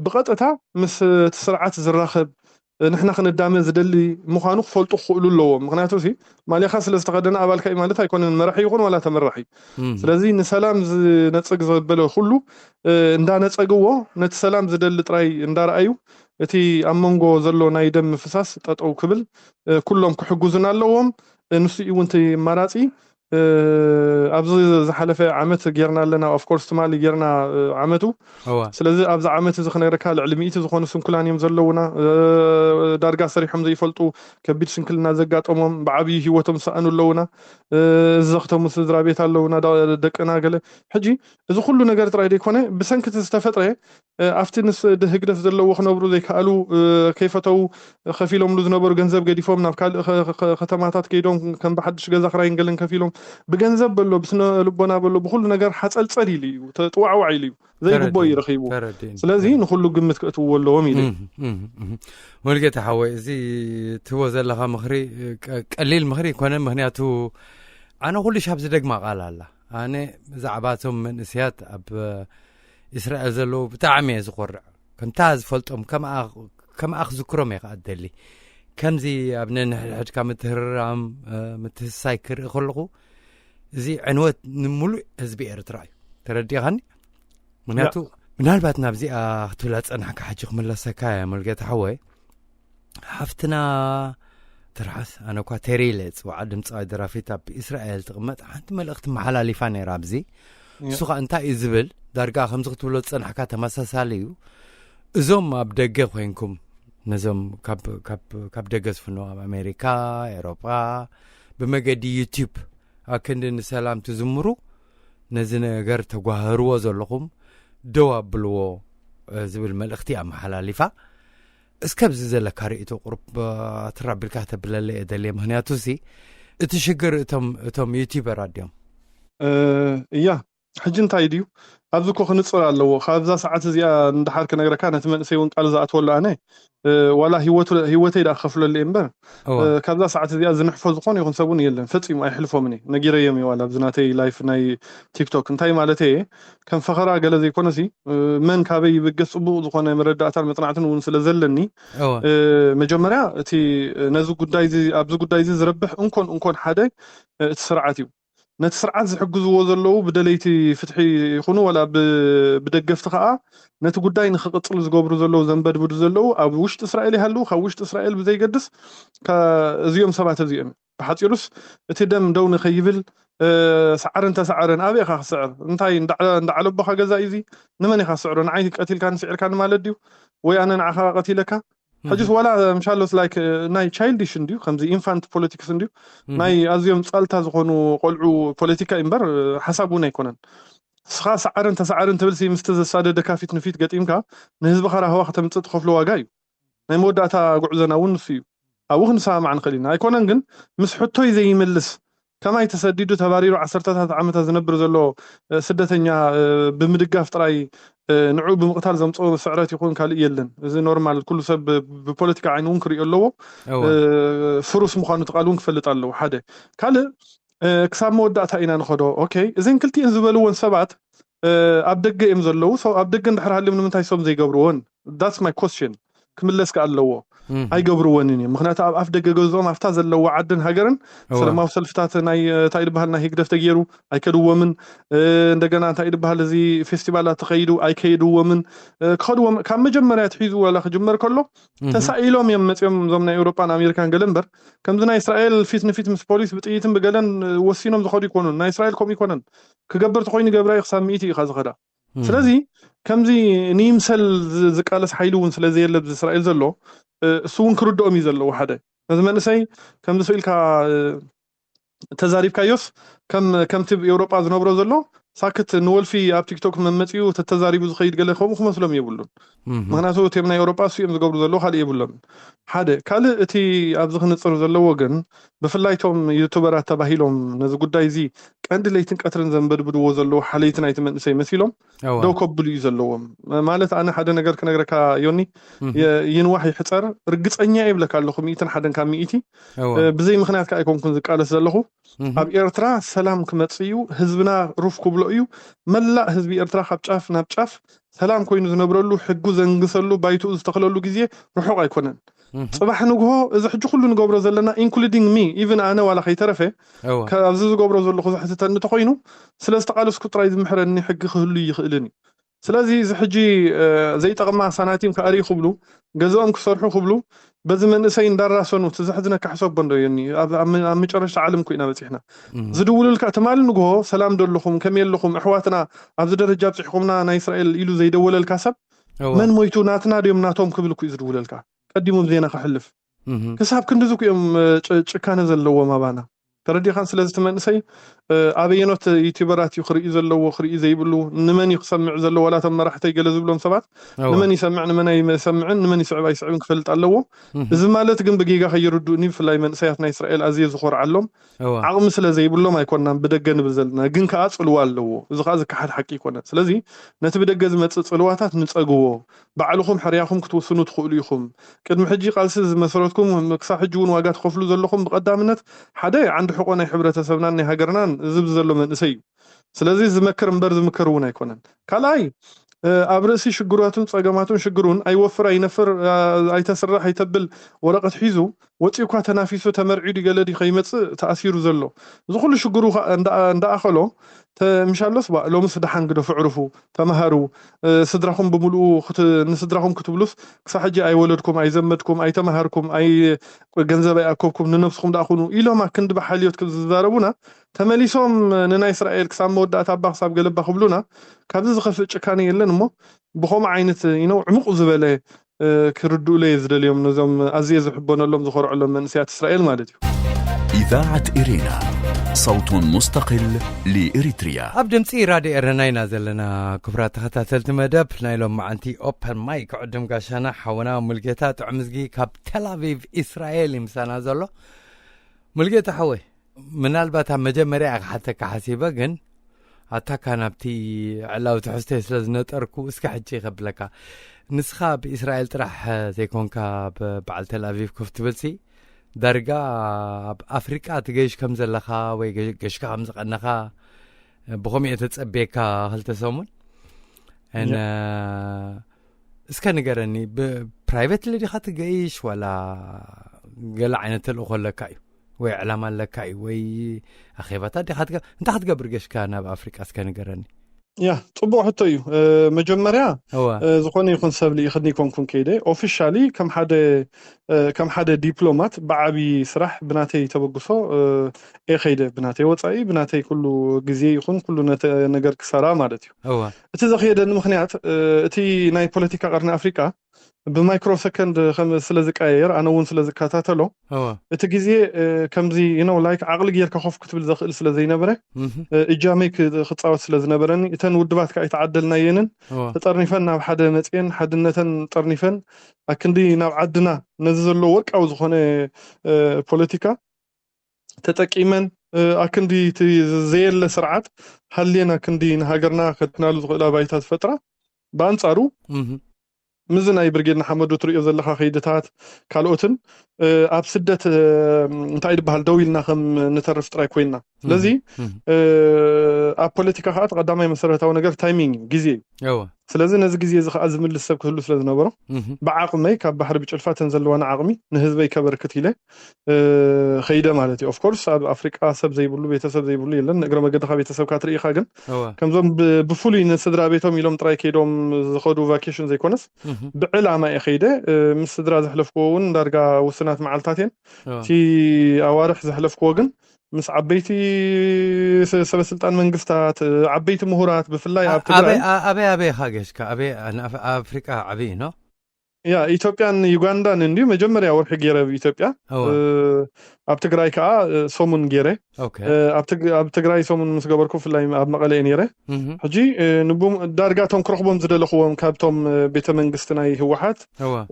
ብቐጥታ ምስ እቲ ስርዓት ዝራኸብ ንሕና ክንዳመ ዝደሊ ምዃኑ ክፈልጡ ክኽእሉ ኣለዎም። ምክንያቱ ሲ ማሊኻ ስለ ዝተኸደነ ኣባልካ እዩ ማለት ኣይኮነን፣ መራሒ ይኹን ዋላ ተመራሒ። ስለዚ ንሰላም ዝነጽግ ዘበለ ኩሉ እንዳነጸግዎ ነቲ ሰላም ዝደሊ ጥራይ እንዳረኣዩ እቲ ኣብ መንጎ ዘሎ ናይ ደም ምፍሳስ ጠጠው ክብል ኩሎም ክሕግዙና ኣለዎም። ንሱ እውን እቲ ኣማራፂ ኣብዚ ዝሓለፈ ዓመት ጌርና ኣለና። ኦፍኮርስ ትማሊ ጌርና ዓመቱ። ስለዚ ኣብዚ ዓመት እዚ ክነግረካ ልዕሊ ሚእቲ ዝኾኑ ስንኩላን እዮም ዘለውና። ዳርጋ ሰሪሖም ዘይፈልጡ፣ ከቢድ ስንክልና ዘጋጠሞም፣ ብዓብዪ ህይወቶም ዝሰኣኑ ኣለውና። ዘኽተሙ ስድራ ቤት ኣለውና፣ ደቅና ገለ። ሕጂ እዚ ኩሉ ነገር ጥራይ ዘይኮነ ብሰንኪ እቲ ዝተፈጥረ ኣብቲ ምስ ህግደፍ ዘለዎ ክነብሩ ዘይከኣሉ፣ ከይፈተው ከፊሎምሉ ዝነበሩ ገንዘብ ገዲፎም ናብ ካልእ ከተማታት ከይዶም ከም ብሓድሽ ገዛ ክራይን ገለን ከፊሎም ብገንዘብ በሎ፣ ብስነ ልቦና በሎ፣ ብኩሉ ነገር ሓፀልፀል ኢሉ እዩ፣ ተጥዋዕዋዕ ኢሉ እዩ፣ ዘይግቦ እዩ ረኺቡ። ስለዚ ንኩሉ ግምት ክእትውዎ ኣለዎም ኢሉ። ሙልጌታ ሓወይ፣ እዚ ትህቦ ዘለካ ምክሪ ቀሊል ምክሪ ይኮነ። ምክንያቱ ኣነ ኩሉ ሻብ ዝደግማ ቃል ኣላ። ኣነ ብዛዕባ እቶም መንእስያት ኣብ እስራኤል ዘለዉ ብጣዕሚ እየ ዝኮርዕ። ከምታ ዝፈልጦም ከምኣ ክዝክሮም እየ ከዓ ደሊ። ከምዚ ኣብ ነንሕድሕድካ ምትህርራም ምትህሳይ ክርኢ ከለኹ፣ እዚ ዕንወት ንምሉእ ህዝቢ ኤርትራ እዩ። ተረዲኻኒ? ምክንያቱ ምናልባት ናብዚኣ ክትብላ ዝፀናሕካ ሕጂ ክምለሰካ እየ፣ ሙልጌታ ሓወይ። ሓፍትና ትርሓስ፣ ኣነ እኳ ቴሪ ኢለ ዝፅውዓ፣ ድምፃዊ ደራፊት ኣብ እስራኤል ትቕመጥ፣ ሓንቲ መልእኽቲ መሓላሊፋ ነይራ ኣብዚ። እሱ ከዓ እንታይ እዩ ዝብል፣ ዳርጋ ከምዚ ክትብሎ ዝፀናሕካ ተመሳሳሊ እዩ። እዞም ኣብ ደገ ኮይንኩም ነዞም ካብ ደገ ዝፍነው ኣብ ኣሜሪካ፣ ኤሮጳ፣ ብመገዲ ዩቲዩብ ኣክንዲ ንሰላም ትዝምሩ፣ ነዚ ነገር ተጓህርዎ ዘለኹም ደው ኣብልዎ ዝብል መልእኽቲ ኣመሓላሊፋ። እስከ ኣብዚ ዘለካ ርእይቶ ቁሩብ ትራቢልካ ተብለለ እየ ደልየ። ምክንያቱ ሲ እቲ ሽግር እቶም ዩቲበር ኣድዮም እያ። ሕጂ እንታይ ድዩ ኣብዚ ኮ ክንፅር ኣለዎ። ካብዛ ሰዓት እዚኣ ንድሓር ክነግረካ ነቲ መንእሰይ እውን ቃል ዝኣትወሉ ኣነ ዋላ ህይወተይ ዳ ክኸፍለሉ እየ እምበር ካብዛ ሰዓት እዚኣ ዝንሕፎ ዝኾነ ይኹን ሰብን የለን። ፈፂሙ ኣይሕልፎምን እየ። ነጊረዮም እየ ዋላ ኣብዚ ናተይ ላይፍ ናይ ቲክቶክ እንታይ ማለት እየ ከም ፈኸራ ገለ ዘይኮነሲ መን ካበይ ይብገስ ፅቡቕ ዝኾነ መረዳእታን መፅናዕትን እውን ስለ ዘለኒ መጀመርያ እቲ ነዚ ጉዳይ ኣብዚ ጉዳይ እዚ ዝረብሕ እንኮን እንኮን ሓደ እቲ ስርዓት እዩ። ነቲ ስርዓት ዝሕግዝዎ ዘለዉ ብደለይቲ ፍትሒ ይኹኑ ዋላ ብደገፍቲ ከዓ ነቲ ጉዳይ ንክቕፅል ዝገብሩ ዘለዉ ዘንበድብዱ ዘለዉ ኣብ ውሽጢ እስራኤል ይሃልዉ ካብ ውሽጢ እስራኤል ብዘይገድስ እዚኦም ሰባት እዚኦም ብሓፂሩስ እቲ ደም ደው ንከይብል ሰዓርን ተሰዓርን ኣበይ ኢኻ ክስዕር እንታይ እንዳዓለቦኻ ገዛ እዩ እዚ ንመን ኢኻ ስዕሮ ንዓይ ቀቲልካኒ ስዒርካኒ ማለት ድዩ ወይ ኣነ ንዓኻ ቀቲለካ ሕጅስ ዋላ ምሻሎስ ላይክ ናይ ቻይልዲሽ እንድዩ ከምዚ ኢንፋንት ፖለቲክስ እንድዩ ናይ ኣዝዮም ፃልታ ዝኾኑ ቆልዑ ፖለቲካ እዩ እምበር ሓሳብ እውን ኣይኮነን ስኻ ሰዓርን ተሰዓርን ትብል ሲ ምስቲ ዘሳደደካ ፊት ንፊት ገጢምካ ንህዝብኻ ራህዋ ከተምፅእ ትኸፍሎ ዋጋ እዩ ናይ መወዳእታ ጉዕዞና እውን ንሱ እዩ ኣብኡ ክንሰማማዕ ንኽእል ኢና ኣይኮነን ግን ምስ ሕቶይ ዘይምልስ ከማይ ተሰዲዱ ተባሪሩ ዓሰርተታት ዓመታት ዝነብር ዘሎ ስደተኛ ብምድጋፍ ጥራይ ንዑ ብምቕታል ዘምፅኦ ስዕረት ይኹን ካልእ የለን እዚ ኖርማል ኩሉ ሰብ ብፖለቲካ ዓይኒ እውን ክሪኦ ኣለዎ ፍሩስ ምዃኑ እቲ ቃል እውን ክፈልጥ ኣለዎ ሓደ ካልእ ክሳብ መወዳእታ ኢና ንኸዶ ኦኬ እዘን ክልቲኤን ዝበልወን ሰባት ኣብ ደገ እዮም ዘለዉ ኣብ ደገ እንድሕር ሃልዮም ንምንታይ ሶም ዘይገብርዎን that's my question ክምለስ ከ ኣለዎ ኣይገብርወንን እዮም ምክንያቱ ኣብ ኣፍ ደገ ገዝኦም ኣብታ ዘለዋ ዓድን ሃገርን ሰላማዊ ሰልፍታት ናይ እንታይ ዝበሃል ናይ ህግደፍ ተገይሩ ኣይከድዎምን እንደገና እንታይ ዝበሃል እዚ ፌስቲቫላት ተኸይዱ ኣይከይድዎምን ክኸድዎም ካብ መጀመርያ ትሒዙ ዋላ ክጅመር ከሎ ተሳኢሎም እዮም መፅኦም እዞም ናይ ኤውሮጳን ኣሜሪካን ገለ እምበር ከምዚ ናይ እስራኤል ፊት ንፊት ምስ ፖሊስ ብጥይትን ብገለን ወሲኖም ዝኸዱ ይኮኑን ናይ እስራኤል ከምኡ ይኮነን ክገብር ተኮይኑ ገብራ እዩ ክሳብ ሚእቲ እዩ ዝኸዳ ስለዚ ከምዚ ንይምሰል ዝቃለስ ሓይሊ እውን ስለዘየለ ኣብዚ እስራኤል ዘሎ እሱ እውን ክርድኦም እዩ ዘለዎ ሓደ ነዚ መንእሰይ ከምዚ ስኢልካ ተዛሪብካዮስ ከምቲ ኤውሮጳ ዝነብሮ ዘሎ ሳክት ንወልፊ ኣብ ቲክቶክ መመፂኡ ተተዛሪቡ ዝኸይድ ገለ ከምኡ ክመስሎም የብሉን ምክንያቱ እቲም ናይ ኤውሮጳ እሱ እዮም ዝገብሩ ዘለዎ ካልእ የብሎምን ሓደ ካልእ እቲ ኣብዚ ክንፅር ዘለዎ ግን ብፍላይ ቶም ዩቱበራት ተባሂሎም ነዚ ጉዳይ እዚ ቀንዲ ለይትን ቀትርን ዘንበድብድዎ ዘለዉ ሓለይቲ ናይቲ መንእሰይ መሲሎም ደው ከብሉ እዩ ዘለዎም ማለት ኣነ ሓደ ነገር ክነግረካ ዮኒ ይንዋሕ ይሕፀር ርግፀኛ ይብለካ ኣለኹ ሚእትን ሓደን ካብ ሚእቲ ብዘይ ምክንያት ከዓ ኣይኮንኩን ዝቃለስ ዘለኹ ኣብ ኤርትራ ሰላም ክመፅእ እዩ ህዝብና ሩፍ ክብሎ እዩ። መላእ ህዝቢ ኤርትራ ካብ ጫፍ ናብ ጫፍ ሰላም ኮይኑ ዝነብረሉ፣ ሕጉ ዘንግሰሉ፣ ባይትኡ ዝተኽለሉ ግዜ ርሑቕ ኣይኮነን። ጽባሕ ንግሆ እዚ ሕጂ ኩሉ ንገብሮ ዘለና፣ including me, even ኣነ ዋላ ከይተረፈ ኣብዚ ዝገብሮ ዘለኹ ዘሕትተኒ እንተኾይኑ፣ ስለ ዝተቓለስኩ ጥራይ ዝምሕረኒ ሕጊ ክህሉ ይኽእልን እዩ። ስለዚ እዚ ሕጂ ዘይጠቕማ ሳናቲም ክኣርዩ ክብሉ፣ ገዝኦም ክሰርሑ ክብሉ፣ በዚ መንእሰይ እንዳራሰኑ፣ እቲ ዘሕዝነካ ሕሰቦ እንዶ እዮኒ። ኣብ መጨረሽታ ዓለም ኮይና በፂሕና። ዝድውሉልካ ትማሊ ንግሆ ሰላም ደለኹም፣ ከመይ ኣለኹም፣ ኣሕዋትና ኣብዚ ደረጃ ኣብፂሕኩምና ናይ እስራኤል ኢሉ ዘይደወለልካ ሰብ፣ መን ሞይቱ፣ ናትና ድዮም ናቶም ክብል እኮ እዩ ዝድውለልካ፣ ቀዲሞም ዜና ክሕልፍ። ክሳብ ክንድዚ እኮ እዮም ጭካነ ዘለዎም ኣባና። ተረዲኻን? ስለዚ እቲ መንእሰይ ኣበየኖት ዩቲበራት እዩ ክርኢ ዘለዎ፣ ክርኢ ዘይብሉ፣ ንመን እዩ ክሰምዕ ዘለዎ? ዋላ እቶም መራሕተይ ገለ ዝብሎም ሰባት፣ ንመን ይሰምዕ፣ ንመን ኣይሰምዕን፣ ንመን ይስዕብ ኣይስዕብን ክፈልጥ ኣለዎ። እዚ ማለት ግን ብጌጋ ከይርድኡኒ፣ ብፍላይ መንእሰያት ናይ እስራኤል ኣዝየ ዝኾርዓሎም፣ ዓቕሚ ስለ ዘይብሎም ኣይኮናን ብደገ ንብል ዘለና፣ ግን ከኣ ጽልዋ ኣለዎ። እዚ ከኣ ዝከሓድ ሓቂ ኣይኮነን። ስለዚ ነቲ ብደገ ዝመጽእ ጽልዋታት ንጸግዎ። ባዕልኹም ሕርያኹም ክትውስኑ ትኽእሉ ኢኹም። ቅድሚ ሕጂ ቃልሲ ዝመሰረትኩም፣ ክሳብ ሕጂ እውን ዋጋ ትኸፍሉ ዘለኹም፣ ብቐዳምነት ሓደ ዓንዲ ሕቖ ናይ ሕብረተሰብናን ናይ ሃገርናን ዝብ ዘሎ መንእሰይ እዩ። ስለዚ ዝመክር እምበር ዝምከር እውን ኣይኮነን። ካልኣይ፣ ኣብ ርእሲ ሽግራቱን ጸገማቱን ሽግሩን ኣይወፍር ኣይነፍር፣ ኣይተስርሕ ኣይተብል ወረቐት ሒዙ ወፂኡ እኳ ተናፊሱ ተመርዒዱ ገለ ድዩ ከይመፅእ ተኣሲሩ ዘሎ? እዚ ኩሉ ሽግሩ እንዳኣኸሎ ምሻሎስ ባ ሎምስ ደሓን ግደፉ፣ ዕርፉ፣ ተምሃሩ፣ ስድራኹም ብምልኡ ንስድራኹም ክትብሉስ ክሳብ ሕጂ ኣይወለድኩም፣ ኣይዘመድኩም፣ ኣይተምሃርኩም፣ ኣይ ገንዘብ ኣይኣከብኩም፣ ንነብስኹም ደኣ ኩኑ ኢሎም ኣክንዲ ብሓልዮት ክብ ዝዛረቡና፣ ተመሊሶም ንናይ እስራኤል ክሳብ መወዳእታ እባ ክሳብ ገለባ ክብሉና፣ ካብዚ ዝኸፍእ ጭካነ የለን። እሞ ብኸምኡ ዓይነት ኢነው ዕሙቕ ዝበለ ክርድኡለይ ዝደልዮም ነዞም ኣዝየ ዝሕበነሎም ዝኾርዐሎም መንእሰያት እስራኤል ማለት እዩ። إذاعة إرينا، صوت مستقل لإريتريا. ኣብ ድምፂ ራድዮ ኤረና ኢና ዘለና። ክቡራት ተኸታተልቲ መደብ ናይ ሎም መዓንቲ ኦፐን ማይክ ዕድም ጋሻና ሓውና ሙልጌታ ጥዑምዝጊ ካብ ተላቪቭ እስራኤል እዩ ምሳና ዘሎ። ሙልጌታ ሓወይ፣ ምናልባት ኣብ መጀመርያ ክሓተካ ሓሲበ፣ ግን ኣታካ ናብቲ ዕላዊ ትሕዝቶይ ስለ ዝነጠርኩ እስከ ሕጂ ከብለካ። ንስኻ ብእስራኤል ጥራሕ ዘይኮንካ ብበዓል ተልኣቪቭ ኮፍ ትብልሲ፣ ዳርጋ ኣብ ኣፍሪቃ ትገይሽ ከም ዘለኻ ወይ ገሽካ ከም ዝቐነኻ ብኸምኡ እየ ተጸብየካ። ክልተ ሰሙን እስከ ንገረኒ፣ ብፕራይቬት ለዲኻ ትገይሽ ዋላ ገለ ዓይነት ተልእኾ ኣለካ እዩ ወይ ዕላማ ኣለካ እዩ ወይ ኣኼባታት ዲኻ እንታይ ክትገብር ገሽካ ናብ ኣፍሪቃ እስከ ንገረኒ። ያ ጽቡቕ ሕቶ እዩ። መጀመርያ ዝኾነ ይኹን ሰብ ልኢኽኒ ኮንኩን ከይደ ኦፊሻሊ ከም ሓደ ከም ሓደ ዲፕሎማት ብዓቢ ስራሕ ብናተይ ተበግሶ እየ ከይደ፣ ብናተይ ወጻኢ ብናተይ ኩሉ ግዜ ይኹን ኩሉ ነገር ክሰራ ማለት እዩ። እቲ ዘኽየደኒ ምኽንያት እቲ ናይ ፖለቲካ ቀርኒ ኣፍሪቃ ብማይክሮ ሰከንድ ከም ስለ ዝቀያየር ኣነ እውን ስለ ዝከታተሎ እቲ ግዜ ከምዚ you know like ዓቕሊ ጌርካ ኮፍ ክትብል ዘኽእል ስለ ዘይነበረ እጃመይ ክፃወት ስለ ዝነበረኒ እተን ውድባት ከዓ ኣይተዓደልናየንን ተጠርኒፈን ናብ ሓደ መፅየን ሓድነተን ጠርኒፈን ኣክንዲ ናብ ዓድና ነዚ ዘሎ ወርቃዊ ዝኾነ ፖለቲካ ተጠቂመን ኣክንዲ እቲ ዘየለ ስርዓት ሃልየን ኣክንዲ ንሃገርና ከድናሉ ዝኽእላ ባይታ ዝፈጥራ ብኣንፃሩ ምዚ ናይ ብርጌድ ንሓመዱ ትሪኦ ዘለኻ ከይድታት ካልኦትን ኣብ ስደት እንታይ ዝበሃል ደው ኢልና ከም ንተርፍ ጥራይ ኮይንና ስለዚ ኣብ ፖለቲካ ከዓ ቀዳማይ መሰረታዊ ነገር ታይሚንግ እዩ ግዜ እዩ ስለዚ ነዚ ግዜ እዚ ከዓ ዝምልስ ሰብ ክህሉ ስለ ዝነበሮ ብዓቕመይ ካብ ባሕሪ ብጭልፋ ተን ዘለዋና ዓቕሚ ንህዝበይ ከበርክት ኢለ ከይደ ማለት እዩ ኦፍኮርስ ኣብ ኣፍሪቃ ሰብ ዘይብሉ ቤተሰብ ዘይብሉ የለን ንእግረ መገድካ ቤተሰብካ ትርኢካ ግን ከምዞም ብፍሉይ ንስድራ ቤቶም ኢሎም ጥራይ ከይዶም ዝኸዱ ቫኬሽን ዘይኮነስ ብዕላማ እየ ከይደ ምስ ስድራ ዘሕለፍክዎ እውን ዳርጋ ውስናት መዓልታት እየን እቲ ኣዋርሕ ዘሕለፍክዎ ግን ምስ ዓበይቲ ሰበስልጣን መንግስታት ዓበይቲ ምሁራት ብፍላይ ኣብ ትግራይ ኣበይ ኣበይ ኢኻ ገሽካ ኣበይ ኣፍሪቃ ዓብይ ነው ያ ኢትዮጵያን ዩጋንዳን እንዲ መጀመርያ ወርሒ ገይረ ኣብ ኢትዮጵያ ኣብ ትግራይ ከዓ ሰሙን ገይረ ኣብ ትግራይ ሰሙን ምስ ገበርኩ ብፍላይ ኣብ መቐለ እየ ነይረ ሕጂ ዳርጋ እቶም ክረኽቦም ዝደለኽዎም ካብቶም ቤተ መንግስቲ ናይ ህወሓት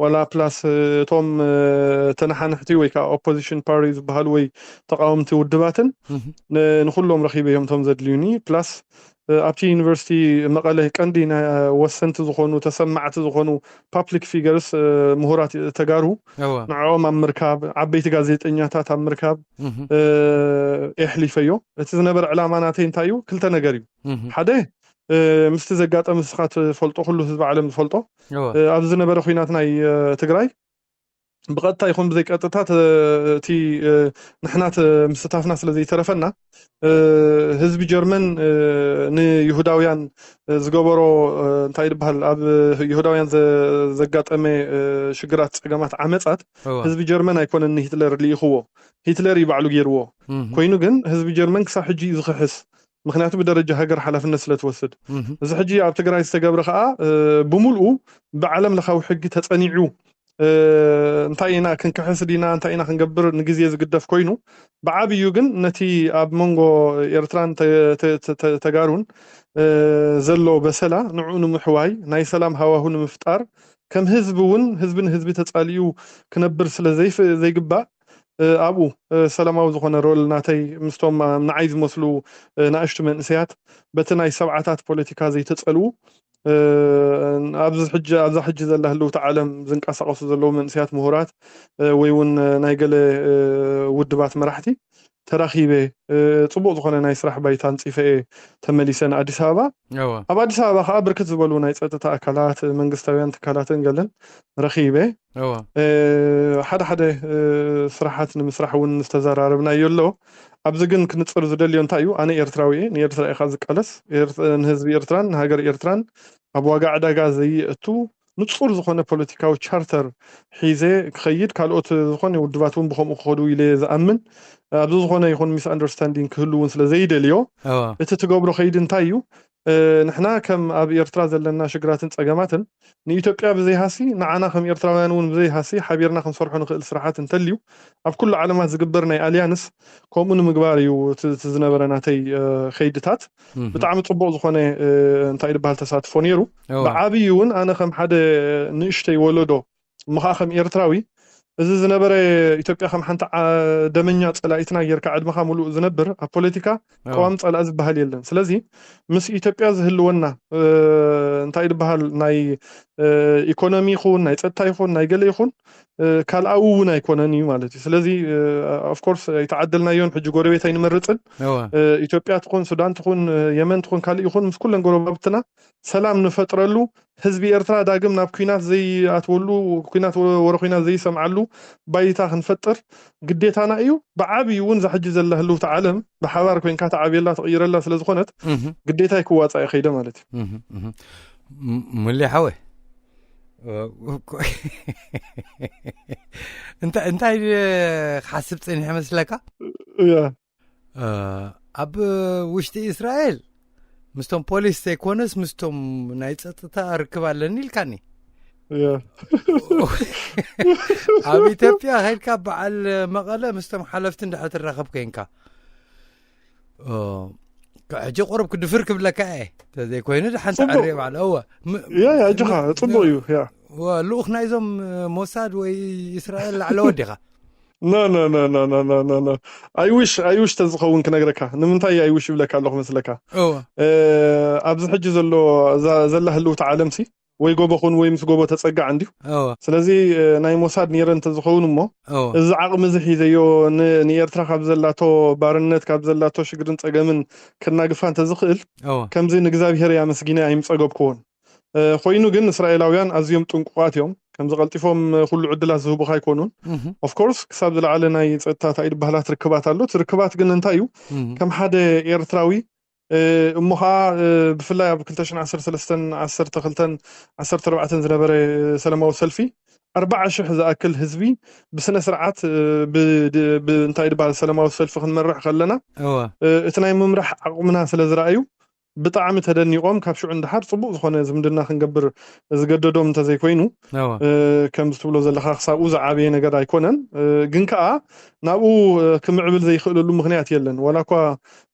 ዋላ ፕላስ እቶም ተነሓንሕቲ ወይ ከዓ ኦፖዚሽን ፓርቲ ዝበሃሉ ወይ ተቃወምቲ ውድባትን ንኩሎም ረኺበ እዮም እቶም ዘድልዩኒ ፕላስ ኣብቲ ዩኒቨርሲቲ መቐለ ቀንዲ ናይ ወሰንቲ ዝኾኑ፣ ተሰማዕቲ ዝኾኑ ፓብሊክ ፊገርስ፣ ምሁራት ተጋሩ፣ ንዕኦም ኣብ ምርካብ፣ ዓበይቲ ጋዜጠኛታት ኣብ ምርካብ የሕሊፈዮ። እቲ ዝነበረ ዕላማ ናተይ እንታይ እዩ? ክልተ ነገር እዩ። ሓደ ምስቲ ዘጋጠመ፣ ንስኻ ትፈልጦ፣ ኩሉ ህዝቢ ዓለም ዝፈልጦ፣ ኣብዚ ዝነበረ ኲናት ናይ ትግራይ ብቐጥታ ይኹን ብዘይቀጥታ እቲ ንሕና ምስታፍና ስለ ዘይተረፈና፣ ህዝቢ ጀርመን ንይሁዳውያን ዝገበሮ፣ እንታይ ይበሃል፣ ኣብ ይሁዳውያን ዘጋጠመ ሽግራት፣ ፀገማት፣ ዓመፃት ህዝቢ ጀርመን ኣይኮነን ንሂትለር ልኢኽዎ። ሂትለር እዩ ባዕሉ ገይርዎ። ኮይኑ ግን ህዝቢ ጀርመን ክሳብ ሕጂ እዩ ዝኽሕስ። ምክንያቱ ብደረጃ ሃገር ሓላፍነት ስለ ትወስድ። እዚ ሕጂ ኣብ ትግራይ ዝተገብረ ከዓ ብምልኡ ብዓለም ለኻዊ ሕጊ ተፀኒዑ፣ እንታይ ኢና ክንክሕስ ዲና፣ እንታይ ኢና ክንገብር ንግዜ ዝግደፍ ኮይኑ፣ ብዓብዩ ግን ነቲ ኣብ መንጎ ኤርትራን ተጋሩን ዘሎ በሰላ ንዕኡ ንምሕዋይ፣ ናይ ሰላም ሃዋሁ ንምፍጣር፣ ከም ህዝቢ እውን ህዝቢ ንህዝቢ ተፃሊኡ ክነብር ስለ ዘይግባእ፣ ኣብኡ ሰላማዊ ዝኾነ ሮል ናተይ ምስቶም ንዓይ ዝመስሉ ንኣሽቱ መንእሰያት፣ በቲ ናይ ሰብዓታት ፖለቲካ ዘይተፀልዉ፣ ኣብዚ ሕጂ፣ ኣብዛ ሕጂ ዘላ ህልውቲ ዓለም ዝንቀሳቐሱ ዘለዉ መንእሰያት ምሁራት፣ ወይ እውን ናይ ገለ ውድባት መራሕቲ ተራኺበ፣ ፅቡቕ ዝኾነ ናይ ስራሕ ባይታ ኣንፂፈ እየ ተመሊሰ ንኣዲስ ኣበባ። ኣብ ኣዲስ ኣበባ ከዓ ብርክት ዝበሉ ናይ ፀጥታ ኣካላት፣ መንግስታውያን ትካላትን ገለን ረኺበ። ሓደ ሓደ ስራሓት ንምስራሕ እውን ዝተዘራረብናዮ ኣሎ። ኣብዚ ግን ክንፅር ዝደልዮ እንታይ እዩ? ኣነ ኤርትራዊ እየ፣ ንኤርትራ ኢኻ ዝቃለስ። ንህዝቢ ኤርትራን ንሃገር ኤርትራን ኣብ ዋጋ ዕዳጋ ዘይእቱ ንፁር ዝኾነ ፖለቲካዊ ቻርተር ሒዘ ክኸይድ፣ ካልኦት ዝኾነ ውድባት እውን ብኸምኡ ክኸዱ ኢለ ዝኣምን። ኣብዚ ዝኾነ ይኹን ሚስ ኣንደርስታንዲንግ ክህሉ እውን ስለ ዘይደልዮ፣ እቲ ትገብሮ ከይዲ እንታይ እዩ? ንሕና ከም ኣብ ኤርትራ ዘለና ሽግራትን ጸገማትን ንኢትዮጵያ ብዘይሃሲ፣ ንዓና ከም ኤርትራውያን እውን ብዘይሃሲ ሓቢርና ክንሰርሖ ንኽእል ስራሓት እንተልዩ፣ ኣብ ኩሉ ዓለማት ዝግበር ናይ ኣልያንስ ከምኡ ንምግባር እዩ እቲ ዝነበረ ናተይ ከይድታት። ብጣዕሚ ጽቡቕ ዝኾነ እንታይ ይበሃል ተሳትፎ ነይሩ። ብዓብዩ እውን ኣነ ከም ሓደ ንእሽተይ ወለዶ እሞ ከዓ ከም ኤርትራዊ፣ እዚ ዝነበረ ኢትዮጵያ ከም ሓንቲ ደመኛ ጸላኢትና ጌርካ ዕድመኻ ሙሉእ ዝነብር፣ ኣብ ፖለቲካ ቀዋም ጸላኢ ዝበሃል የለን። ስለዚ ምስ ኢትዮጵያ ዝህልወና እንታይ ዝበሃል ናይ ኢኮኖሚ ይኹን ናይ ጸጥታ ይኹን ናይ ገለ ይኹን ካልኣዊ እውን ኣይኮነን እዩ ማለት እዩ። ስለዚ ኦፍኮርስ ኣይተዓደልናዮን፣ ሕጂ ጎረቤት ኣይንመርፅን። ኢትዮጵያ ትኹን ሱዳን ትኹን የመን ትኹን ካልእ ይኹን ምስ ኩለን ጎረባብትና ሰላም ንፈጥረሉ፣ ህዝቢ ኤርትራ ዳግም ናብ ኲናት ዘይኣትወሉ፣ ኲናት ወረ ኲናት ዘይሰምዓሉ ባይታ ክንፈጥር ግዴታና እዩ። ብዓብዩ እውን እዛ ሕጂ ዘላ ህልውቲ ዓለም ብሓባር ኮይንካ ተዓብየላ ትቕይረላ ስለ ዝኾነት ግዴታይ ክዋፃእ ይኸይደ ማለት እዩ። ሙሌ ሓወ እንታይ እንታይ ክሓስብ ፀኒሐ መስለካ? ኣብ ውሽጢ እስራኤል ምስቶም ፖሊስ ዘይኮነስ ምስቶም ናይ ፀጥታ ርክብ ኣለኒ ኢልካኒ። ኣብ ኢትዮጵያ ከይድካ በዓል መቐለ ምስቶም ሓለፍቲ እንድሕር ትራኸብ ኮይንካ ሕጂ ቁሩብ ክድፍር ክብለካ እየ። ተዘይኮይኑ ድሓን ተዕርየ ባዕሉ እወ። ያ ያ እጅኻ ጽቡቕ እዩ። ያ ልኡኽ ናይዞም ሞሳድ ወይ እስራኤል ላዕለዎት ዲኻ? ኖ ኖ ኖ ኖ ኖ ኖ ኖ ኖ። I wish I wish ተዝኸውን ክነግረካ። ንምንታይ I wish ይብለካ ኣለኹ መስለካ? እወ። እ፣ ኣብዚ ሕጂ ዘሎ፣ እዛ ዘላ ህልውቲ ዓለምሲ ወይ ጎቦ ኹን ወይ ምስ ጎቦ ተጸጋዕ እንድዩ። እወ። ስለዚ፣ እ፣ ናይ ሞሳድ ነይረ እንተዝኸውን እሞ፣ እወ። እዚ ዓቕሚ እዚ ሒዘዮ ን-፣ ንኤርትራ ካብ ዘላቶ ባርነት፣ ካብ ዘላቶ ሽግርን ጸገምን ክናግፋ እንተዝኽእል፣ እወ። ከምዚ ንእግዚኣብሔር ኣመስጊነ ኣይምጸገብክዎን። እ፣ ኮይኑ ግን እስራኤላውያን ኣዝዮም ጥንቁቓት እዮም። ከምዚ ቀልጢፎም ኩሉ ዕድላት ዝህቡኻ ኣይኮኑን። እህ። ኦፍኮርስ ክሳብ ዝለዓለ ናይ ጸጥታ እንታይ ይበሃላት ርክባት ኣሎ። እቲ ርክባት ግን እንታይ እዩ? እህ። ከም ሓደ ኤርትራዊ፣ እ፣ እሞ ኸዓ፣ እ፣ ብፍላይ ኣብ ክልተ ሽሕን ዓሰርተ ሰለስተን፣ ዓሰርተ ክልተን፣ ዓሰርተ ኣርባዕተን ዝነበረ ሰላማዊ ሰልፊ ኣርባዓ ሽሕ ዝኣክል ህዝቢ ብስነ ስርዓት፣ እ፣ ብ-፣ ድ-፣ ብ-፣ እንታይ ይበሃል ሰላማዊ ሰልፊ ክንመርሕ ከለና፣ እወ። እ፣ እቲ ናይ ምምራሕ ዓቕምና ስለ ዝረኣዩ ብጣዕሚ ተደኒቖም ካብ ሽዑ ንደሓር ጽቡቕ ዝኾነ ዝምድና ክንገብር ዝገደዶም እንተዘይኮይኑ፣ እወ። እ፣ ከምዚ ትብሎ ዘለኻ ክሳብኡ ዝዓበየ ነገር ኣይኮነን። እ፣ ግን ከኣ ናብኡ፣ እ፣ ክምዕብል ዘይኽእለሉ ምኽንያት የለን። ዋላ እኳ፣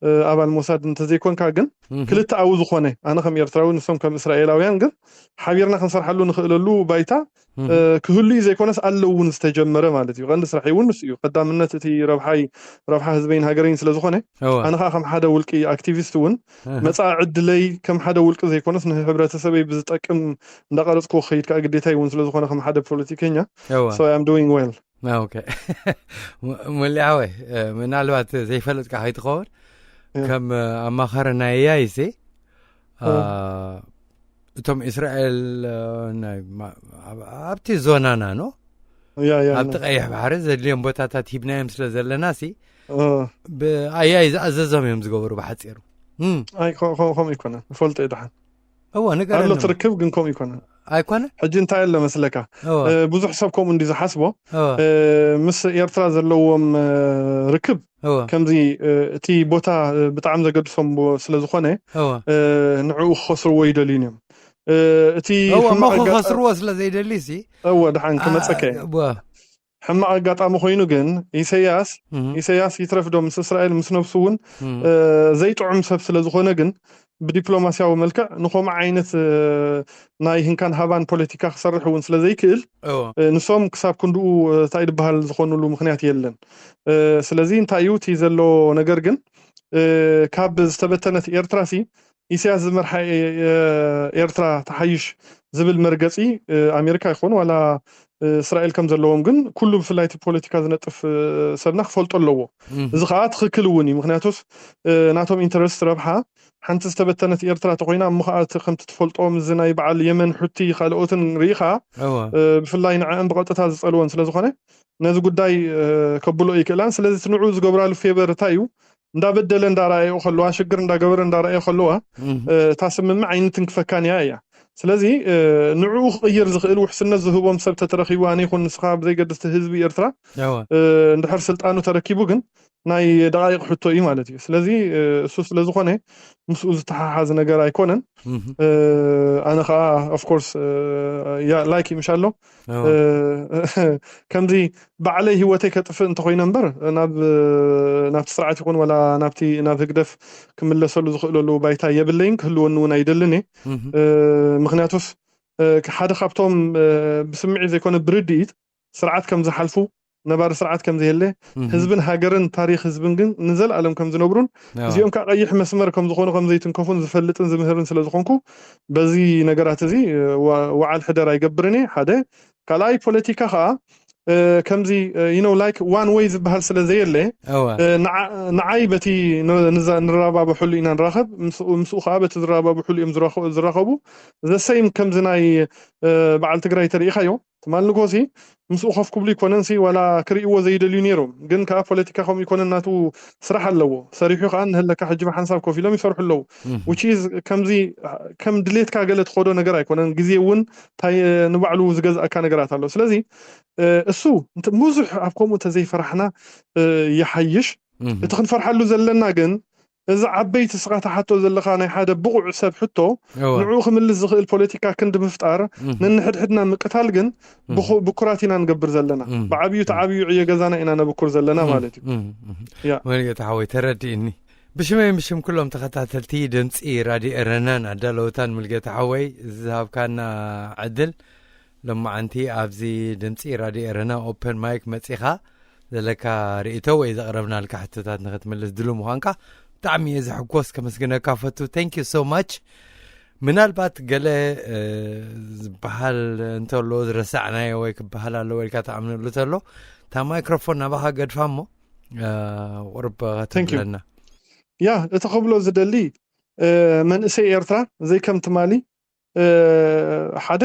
እ፣ ኣባል ሞሳድ እንተዘይኮንካ ግን እህ። ክልተኣዊ ዝኾነ፣ ኣነ ከም ኤርትራዊ ንሶም ከም እስራኤላውያን ግን ሓቢርና ክንሰርሓሉ ንኽእለሉ ባይታ እህ። እ፣ ክህሉ እዩ ዘይኮነስ ኣሎ እውን ዝተጀመረ ማለት እዩ። ቀንዲ ስራሕ እውን ንሱ እዩ። ቀዳምነት እቲ ረብሓይ፣ ረብሓ ህዝበይን ሃገረይን ስለ ዝኾነ፣ እወ። ኣነ ኸኣ ከም ሓደ ውልቂ ኣክቲቪስት እውን እህ። መጻኢ ዕድለይ ከም ሓደ ውልቂ ዘይኮነስ ንህብረተሰበይ ብዝጠቅም እንዳቀረፅኩ ክኸይድ ከዓ ግዴታ እውን ስለዝኾነ ከም ሓደ ፖለቲከኛ እወ so I'm doing well ኦኬ ሙሊያ ሓወይ ምናልባት ዘይፈለጥካ ከይትኸውን ከም ኣማኻሪ ናይ ያይሲ እቶም እስራኤል ኣብቲ ዞናና ኖ ኣብቲ ቀይሕ ባሕሪ ዘድልዮም ቦታታት ሂብናዮም ስለ ዘለና ሲ ብኣያይ ዝኣዘዞም እዮም ዝገበሩ ብሓፂሩ ከምኡ ይኮነ ፈልጦ ይድሓን እዎ ኣሎ ትርክብ ግን ከምኡ ይኮነ ኣይኮነ ሕጂ እንታይ ኣሎ መስለካ ብዙሕ ሰብ ከምኡ እንዲ ዝሓስቦ ምስ ኤርትራ ዘለዎም ርክብ ከምዚ እቲ ቦታ ብጣዕሚ ዘገድሶም ስለ ዝኾነ ንዕኡ ክኸስርዎ ይደልዩን እዮም እቲ እሞ ክኸስርዎ ስለ ዘይደሊ ሲ እወ ድሓን ክመፀከ ሕማቕ ኣጋጣሚ ኮይኑ ግን ኢሰያስ ኢሰያስ ይትረፍዶ ምስ እስራኤል ምስ ነብሱ እውን ዘይጥዑም ሰብ ስለ ዝኾነ ግን ብዲፕሎማስያዊ መልክዕ ንኸምኡ ዓይነት ናይ ህንካን ሃባን ፖለቲካ ክሰርሕ እውን ስለ ዘይክእል ንሶም ክሳብ ክንድኡ እንታይ ዝበሃል ዝኾኑሉ ምክንያት የለን ስለዚ እንታይ እዩ እቲ ዘሎ ነገር ግን ካብ ዝተበተነት ኤርትራ ሲ ኢሳያስ ዝመርሓ ኤርትራ ተሓይሽ ዝብል መርገፂ ኣሜሪካ ይኾን ዋላ እስራኤል ከም ዘለዎም ግን ኩሉ ብፍላይ እቲ ፖለቲካ ዝነጥፍ ሰብና ክፈልጦ ኣለዎ እዚ ከዓ ትኽክል እውን እዩ ምክንያቱስ ናቶም ኢንተረስት ረብሓ ሓንቲ ዝተበተነት ኤርትራ ተኮይና እሞ ከዓ ከምቲ ትፈልጦ ምዚ ናይ በዓል የመን ሑቲ ካልኦትን ርኢኻ ብፍላይ ንዕአን ብቐጥታ ዝፀልወን ስለዝኾነ ነዚ ጉዳይ ከብሎ ይክእላን ስለዚ ንዑ ዝገብራሉ ፌቨር እንታይ እዩ እንዳበደለ እንዳረኣየኦ ከለዋ ሽግር እንዳገበረ እንዳረኣየ ከለዋ እታ ስምምዕ ኣይንትንክፈካን እያ እያ ስለዚ ንዕኡ ክቕይር ዝኽእል ውሕስነት ዝህቦም ሰብ ተተረኪቡ ኣነ ይኹን ንስኻ ብዘይገድስቲ ህዝቢ ኤርትራ እንድሕር ስልጣኑ ተረኪቡ ግን ናይ ደቃይቕ ሕቶ እዩ ማለት እዩ ስለዚ እሱ ስለዝኾነ ምስኡ ዝተሓሓዝ ነገር ኣይኮነን ኣነ ከዓ ኦፍኮርስ ላይክ ይምሻሎ ከምዚ ባዕለይ ህይወተይ ከጥፍእ እንተኮይነ እምበር ናብቲ ስርዓት ይኹን ወላ ናብቲ ናብ ህግደፍ ክምለሰሉ ዝኽእለሉ ባይታ የብለይን ክህልወኒ እውን ኣይደልን እየ ምክንያቱስ ሓደ ካብቶም ብስምዒት ዘይኮነ ብርድኢት ስርዓት ከም ዝሓልፉ ነባሪ ስርዓት ከም ዘየለ ህዝብን ሃገርን ታሪክ ህዝብን ግን ንዘለኣለም ከም ዝነብሩን እዚኦም ከዓ ቀይሕ መስመር ከም ዝኾኑ ከም ዘይትንከፉን ዝፈልጥን ዝምህርን ስለ ዝኾንኩ በዚ ነገራት እዚ ወዓል ሕደር ኣይገብርን እየ ሓደ ካልኣይ ፖለቲካ ከዓ ከምዚ you know like one way ዝበሃል ስለ ዘየለ ንዓይ በቲ ንራባብሐሉ ኢና ንራኸብ ምስኡ ከዓ በቲ ዝራባብሐሉ እዮም ዝራኸቡ the same ከምዚ ናይ በዓል ትግራይ ተሪኢኻዮ ትማል ንጎሲ ምስኡ ከፍ ክብሉ ይኮነንሲ ዋላ ክርእይዎ ዘይደልዩ ነይሮም ግን ከዓ ፖለቲካ ከምኡ ይኮነን ናቱ ስራሕ ኣለዎ ሰሪሑ ከዓ ንህለካ ሕጂ ብሓንሳብ ኮፍ ኢሎም ይሰርሑ ኣለዉ which is ከምዚ ከም ድሌትካ ገለ ትኸዶ ነገር ኣይኮነን ግዜ እውን ንባዕሉ ዝገዝኣካ ነገራት ኣሎ ስለዚ እሱ ብዙሕ ኣብ ከምኡ እንተዘይፈራሕና ይሓይሽ እቲ ክንፈርሓሉ ዘለና ግን እዚ ዓበይቲ ስኻ ተሓቶ ዘለኻ ናይ ሓደ ብቑዕ ሰብ ሕቶ ንዕኡ ክምልስ ዝኽእል ፖለቲካ ክንዲ ምፍጣር ነንሕድሕድና ምቅታል ግን ብኩራት ኢና ንገብር ዘለና ብዓብዩ ተዓብዩ ዕዮ ገዛና ኢና ነብኩር ዘለና ማለት እዩ መሪገታ ሓወይ ተረዲእኒ ብሽመይ ብሽም ኩሎም ተኸታተልቲ ድምፂ ራድዮ ኤረናን ኣዳለውታን ምልገታ ሓወይ ዝሃብካና ዕድል ሎማዓንቲ ኣብዚ ድምፂ ራድዮ ኤረና ኦፐን ማይክ መፂኻ ዘለካ ርእቶ ወይ ዘቕረብናልካ ሕቶታት ንክትምልስ ድሉ ምዃንካ ብጣዕሚ እየ ዝሕጎስ ከመስግነካ ፈቱ thank you so much ምናልባት ገለ ዝበሃል እንተሎ ዝረሳዕናዮ ወይ ክበሃል ኣለዎ ኢልካ ትኣምነሉ ተሎ እታ ማይክሮፎን ናባኻ ገድፋ እሞ ቁርብ ክትብለና ያ እቲ ክብሎ ዝደሊ መንእሰይ ኤርትራ ዘይከም ትማሊ ሓደ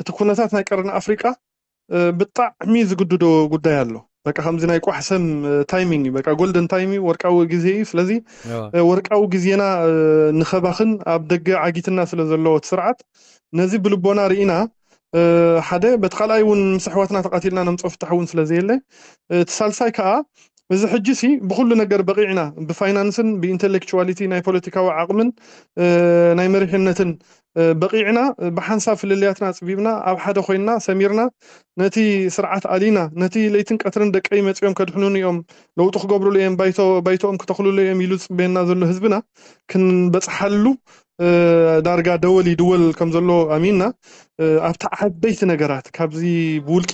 እቲ ኩነታት ናይ ቀርኒ ኣፍሪቃ ብጣዕሚ ዝግድዶ ጉዳይ ኣሎ በቃ ከምዚ ናይ ቋሕሰም ታይሚንግ እዩ በቃ ጎልደን ታይም እዩ ወርቃዊ ግዜ እዩ ስለዚ ወርቃዊ ግዜና ንኸባኽን ኣብ ደገ ዓጊትና ስለ ዘለዎ እቲ ስርዓት ነዚ ብልቦና ርኢና ሓደ በቲ ካልኣይ እውን ምስ ኣሕዋትና ተቃቲልና ነምፀ ፍታሕ እውን ስለ ዘየለ እቲ ሳልሳይ ከዓ እዚ ሕጂ ሲ ብኩሉ ነገር በቂዕና ብፋይናንስን ብኢንቴሌክቹዋሊቲ ናይ ፖለቲካዊ ዓቅምን ናይ መሪሕነትን በቂዕና ብሓንሳብ ፍልልያትና ኣፅቢብና ኣብ ሓደ ኮይንና ሰሚርና ነቲ ስርዓት ኣሊና ነቲ ለይትን ቀትርን ደቀይ መፂኦም ከድሕኑኒ እዮም ለውጢ ክገብሩሉ እዮም ባይቶኦም ክተኽሉሉ እዮም ኢሉ ዝፅበየና ዘሎ ህዝብና ክንበፅሓሉ ዳርጋ ደወል ይድወል ከም ዘሎ ኣሚንና ኣብቲ ዓበይቲ ነገራት ካብዚ ብውልቂ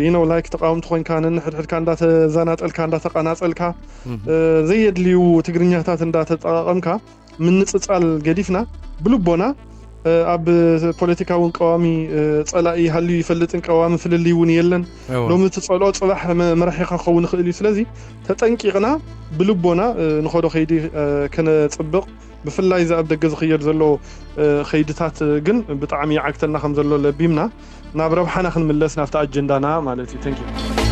you know like ተቃወምቲ ኮይንካ ነንሕድሕድካ እንዳተዘናጠልካ እንዳተቃናፀልካ ዘየድልዩ ትግርኛታት እንዳተጠቃቀምካ ምንፅፃል ገዲፍና ብልቦና ኣብ ፖለቲካውን ቀዋሚ ፀላኢ ሃልዩ ይፈልጥን ቀዋሚ ፍልልይ እውን የለን። ሎሚ ትፀልኦ ፅባሕ መራሒኻ ክኸውን ይኽእል እዩ። ስለዚ ተጠንቂቕና ብልቦና ንኸዶ ከይዲ ከነፅብቕ፣ ብፍላይ እዚ ኣብ ደገ ዝኽየድ ዘሎ ከይድታት ግን ብጣዕሚ ይዓግተልና ከም ዘሎ ለቢምና ናብ ረብሓና ክንምለስ ናብቲ ኣጀንዳና ማለት እዩ። ተንኪ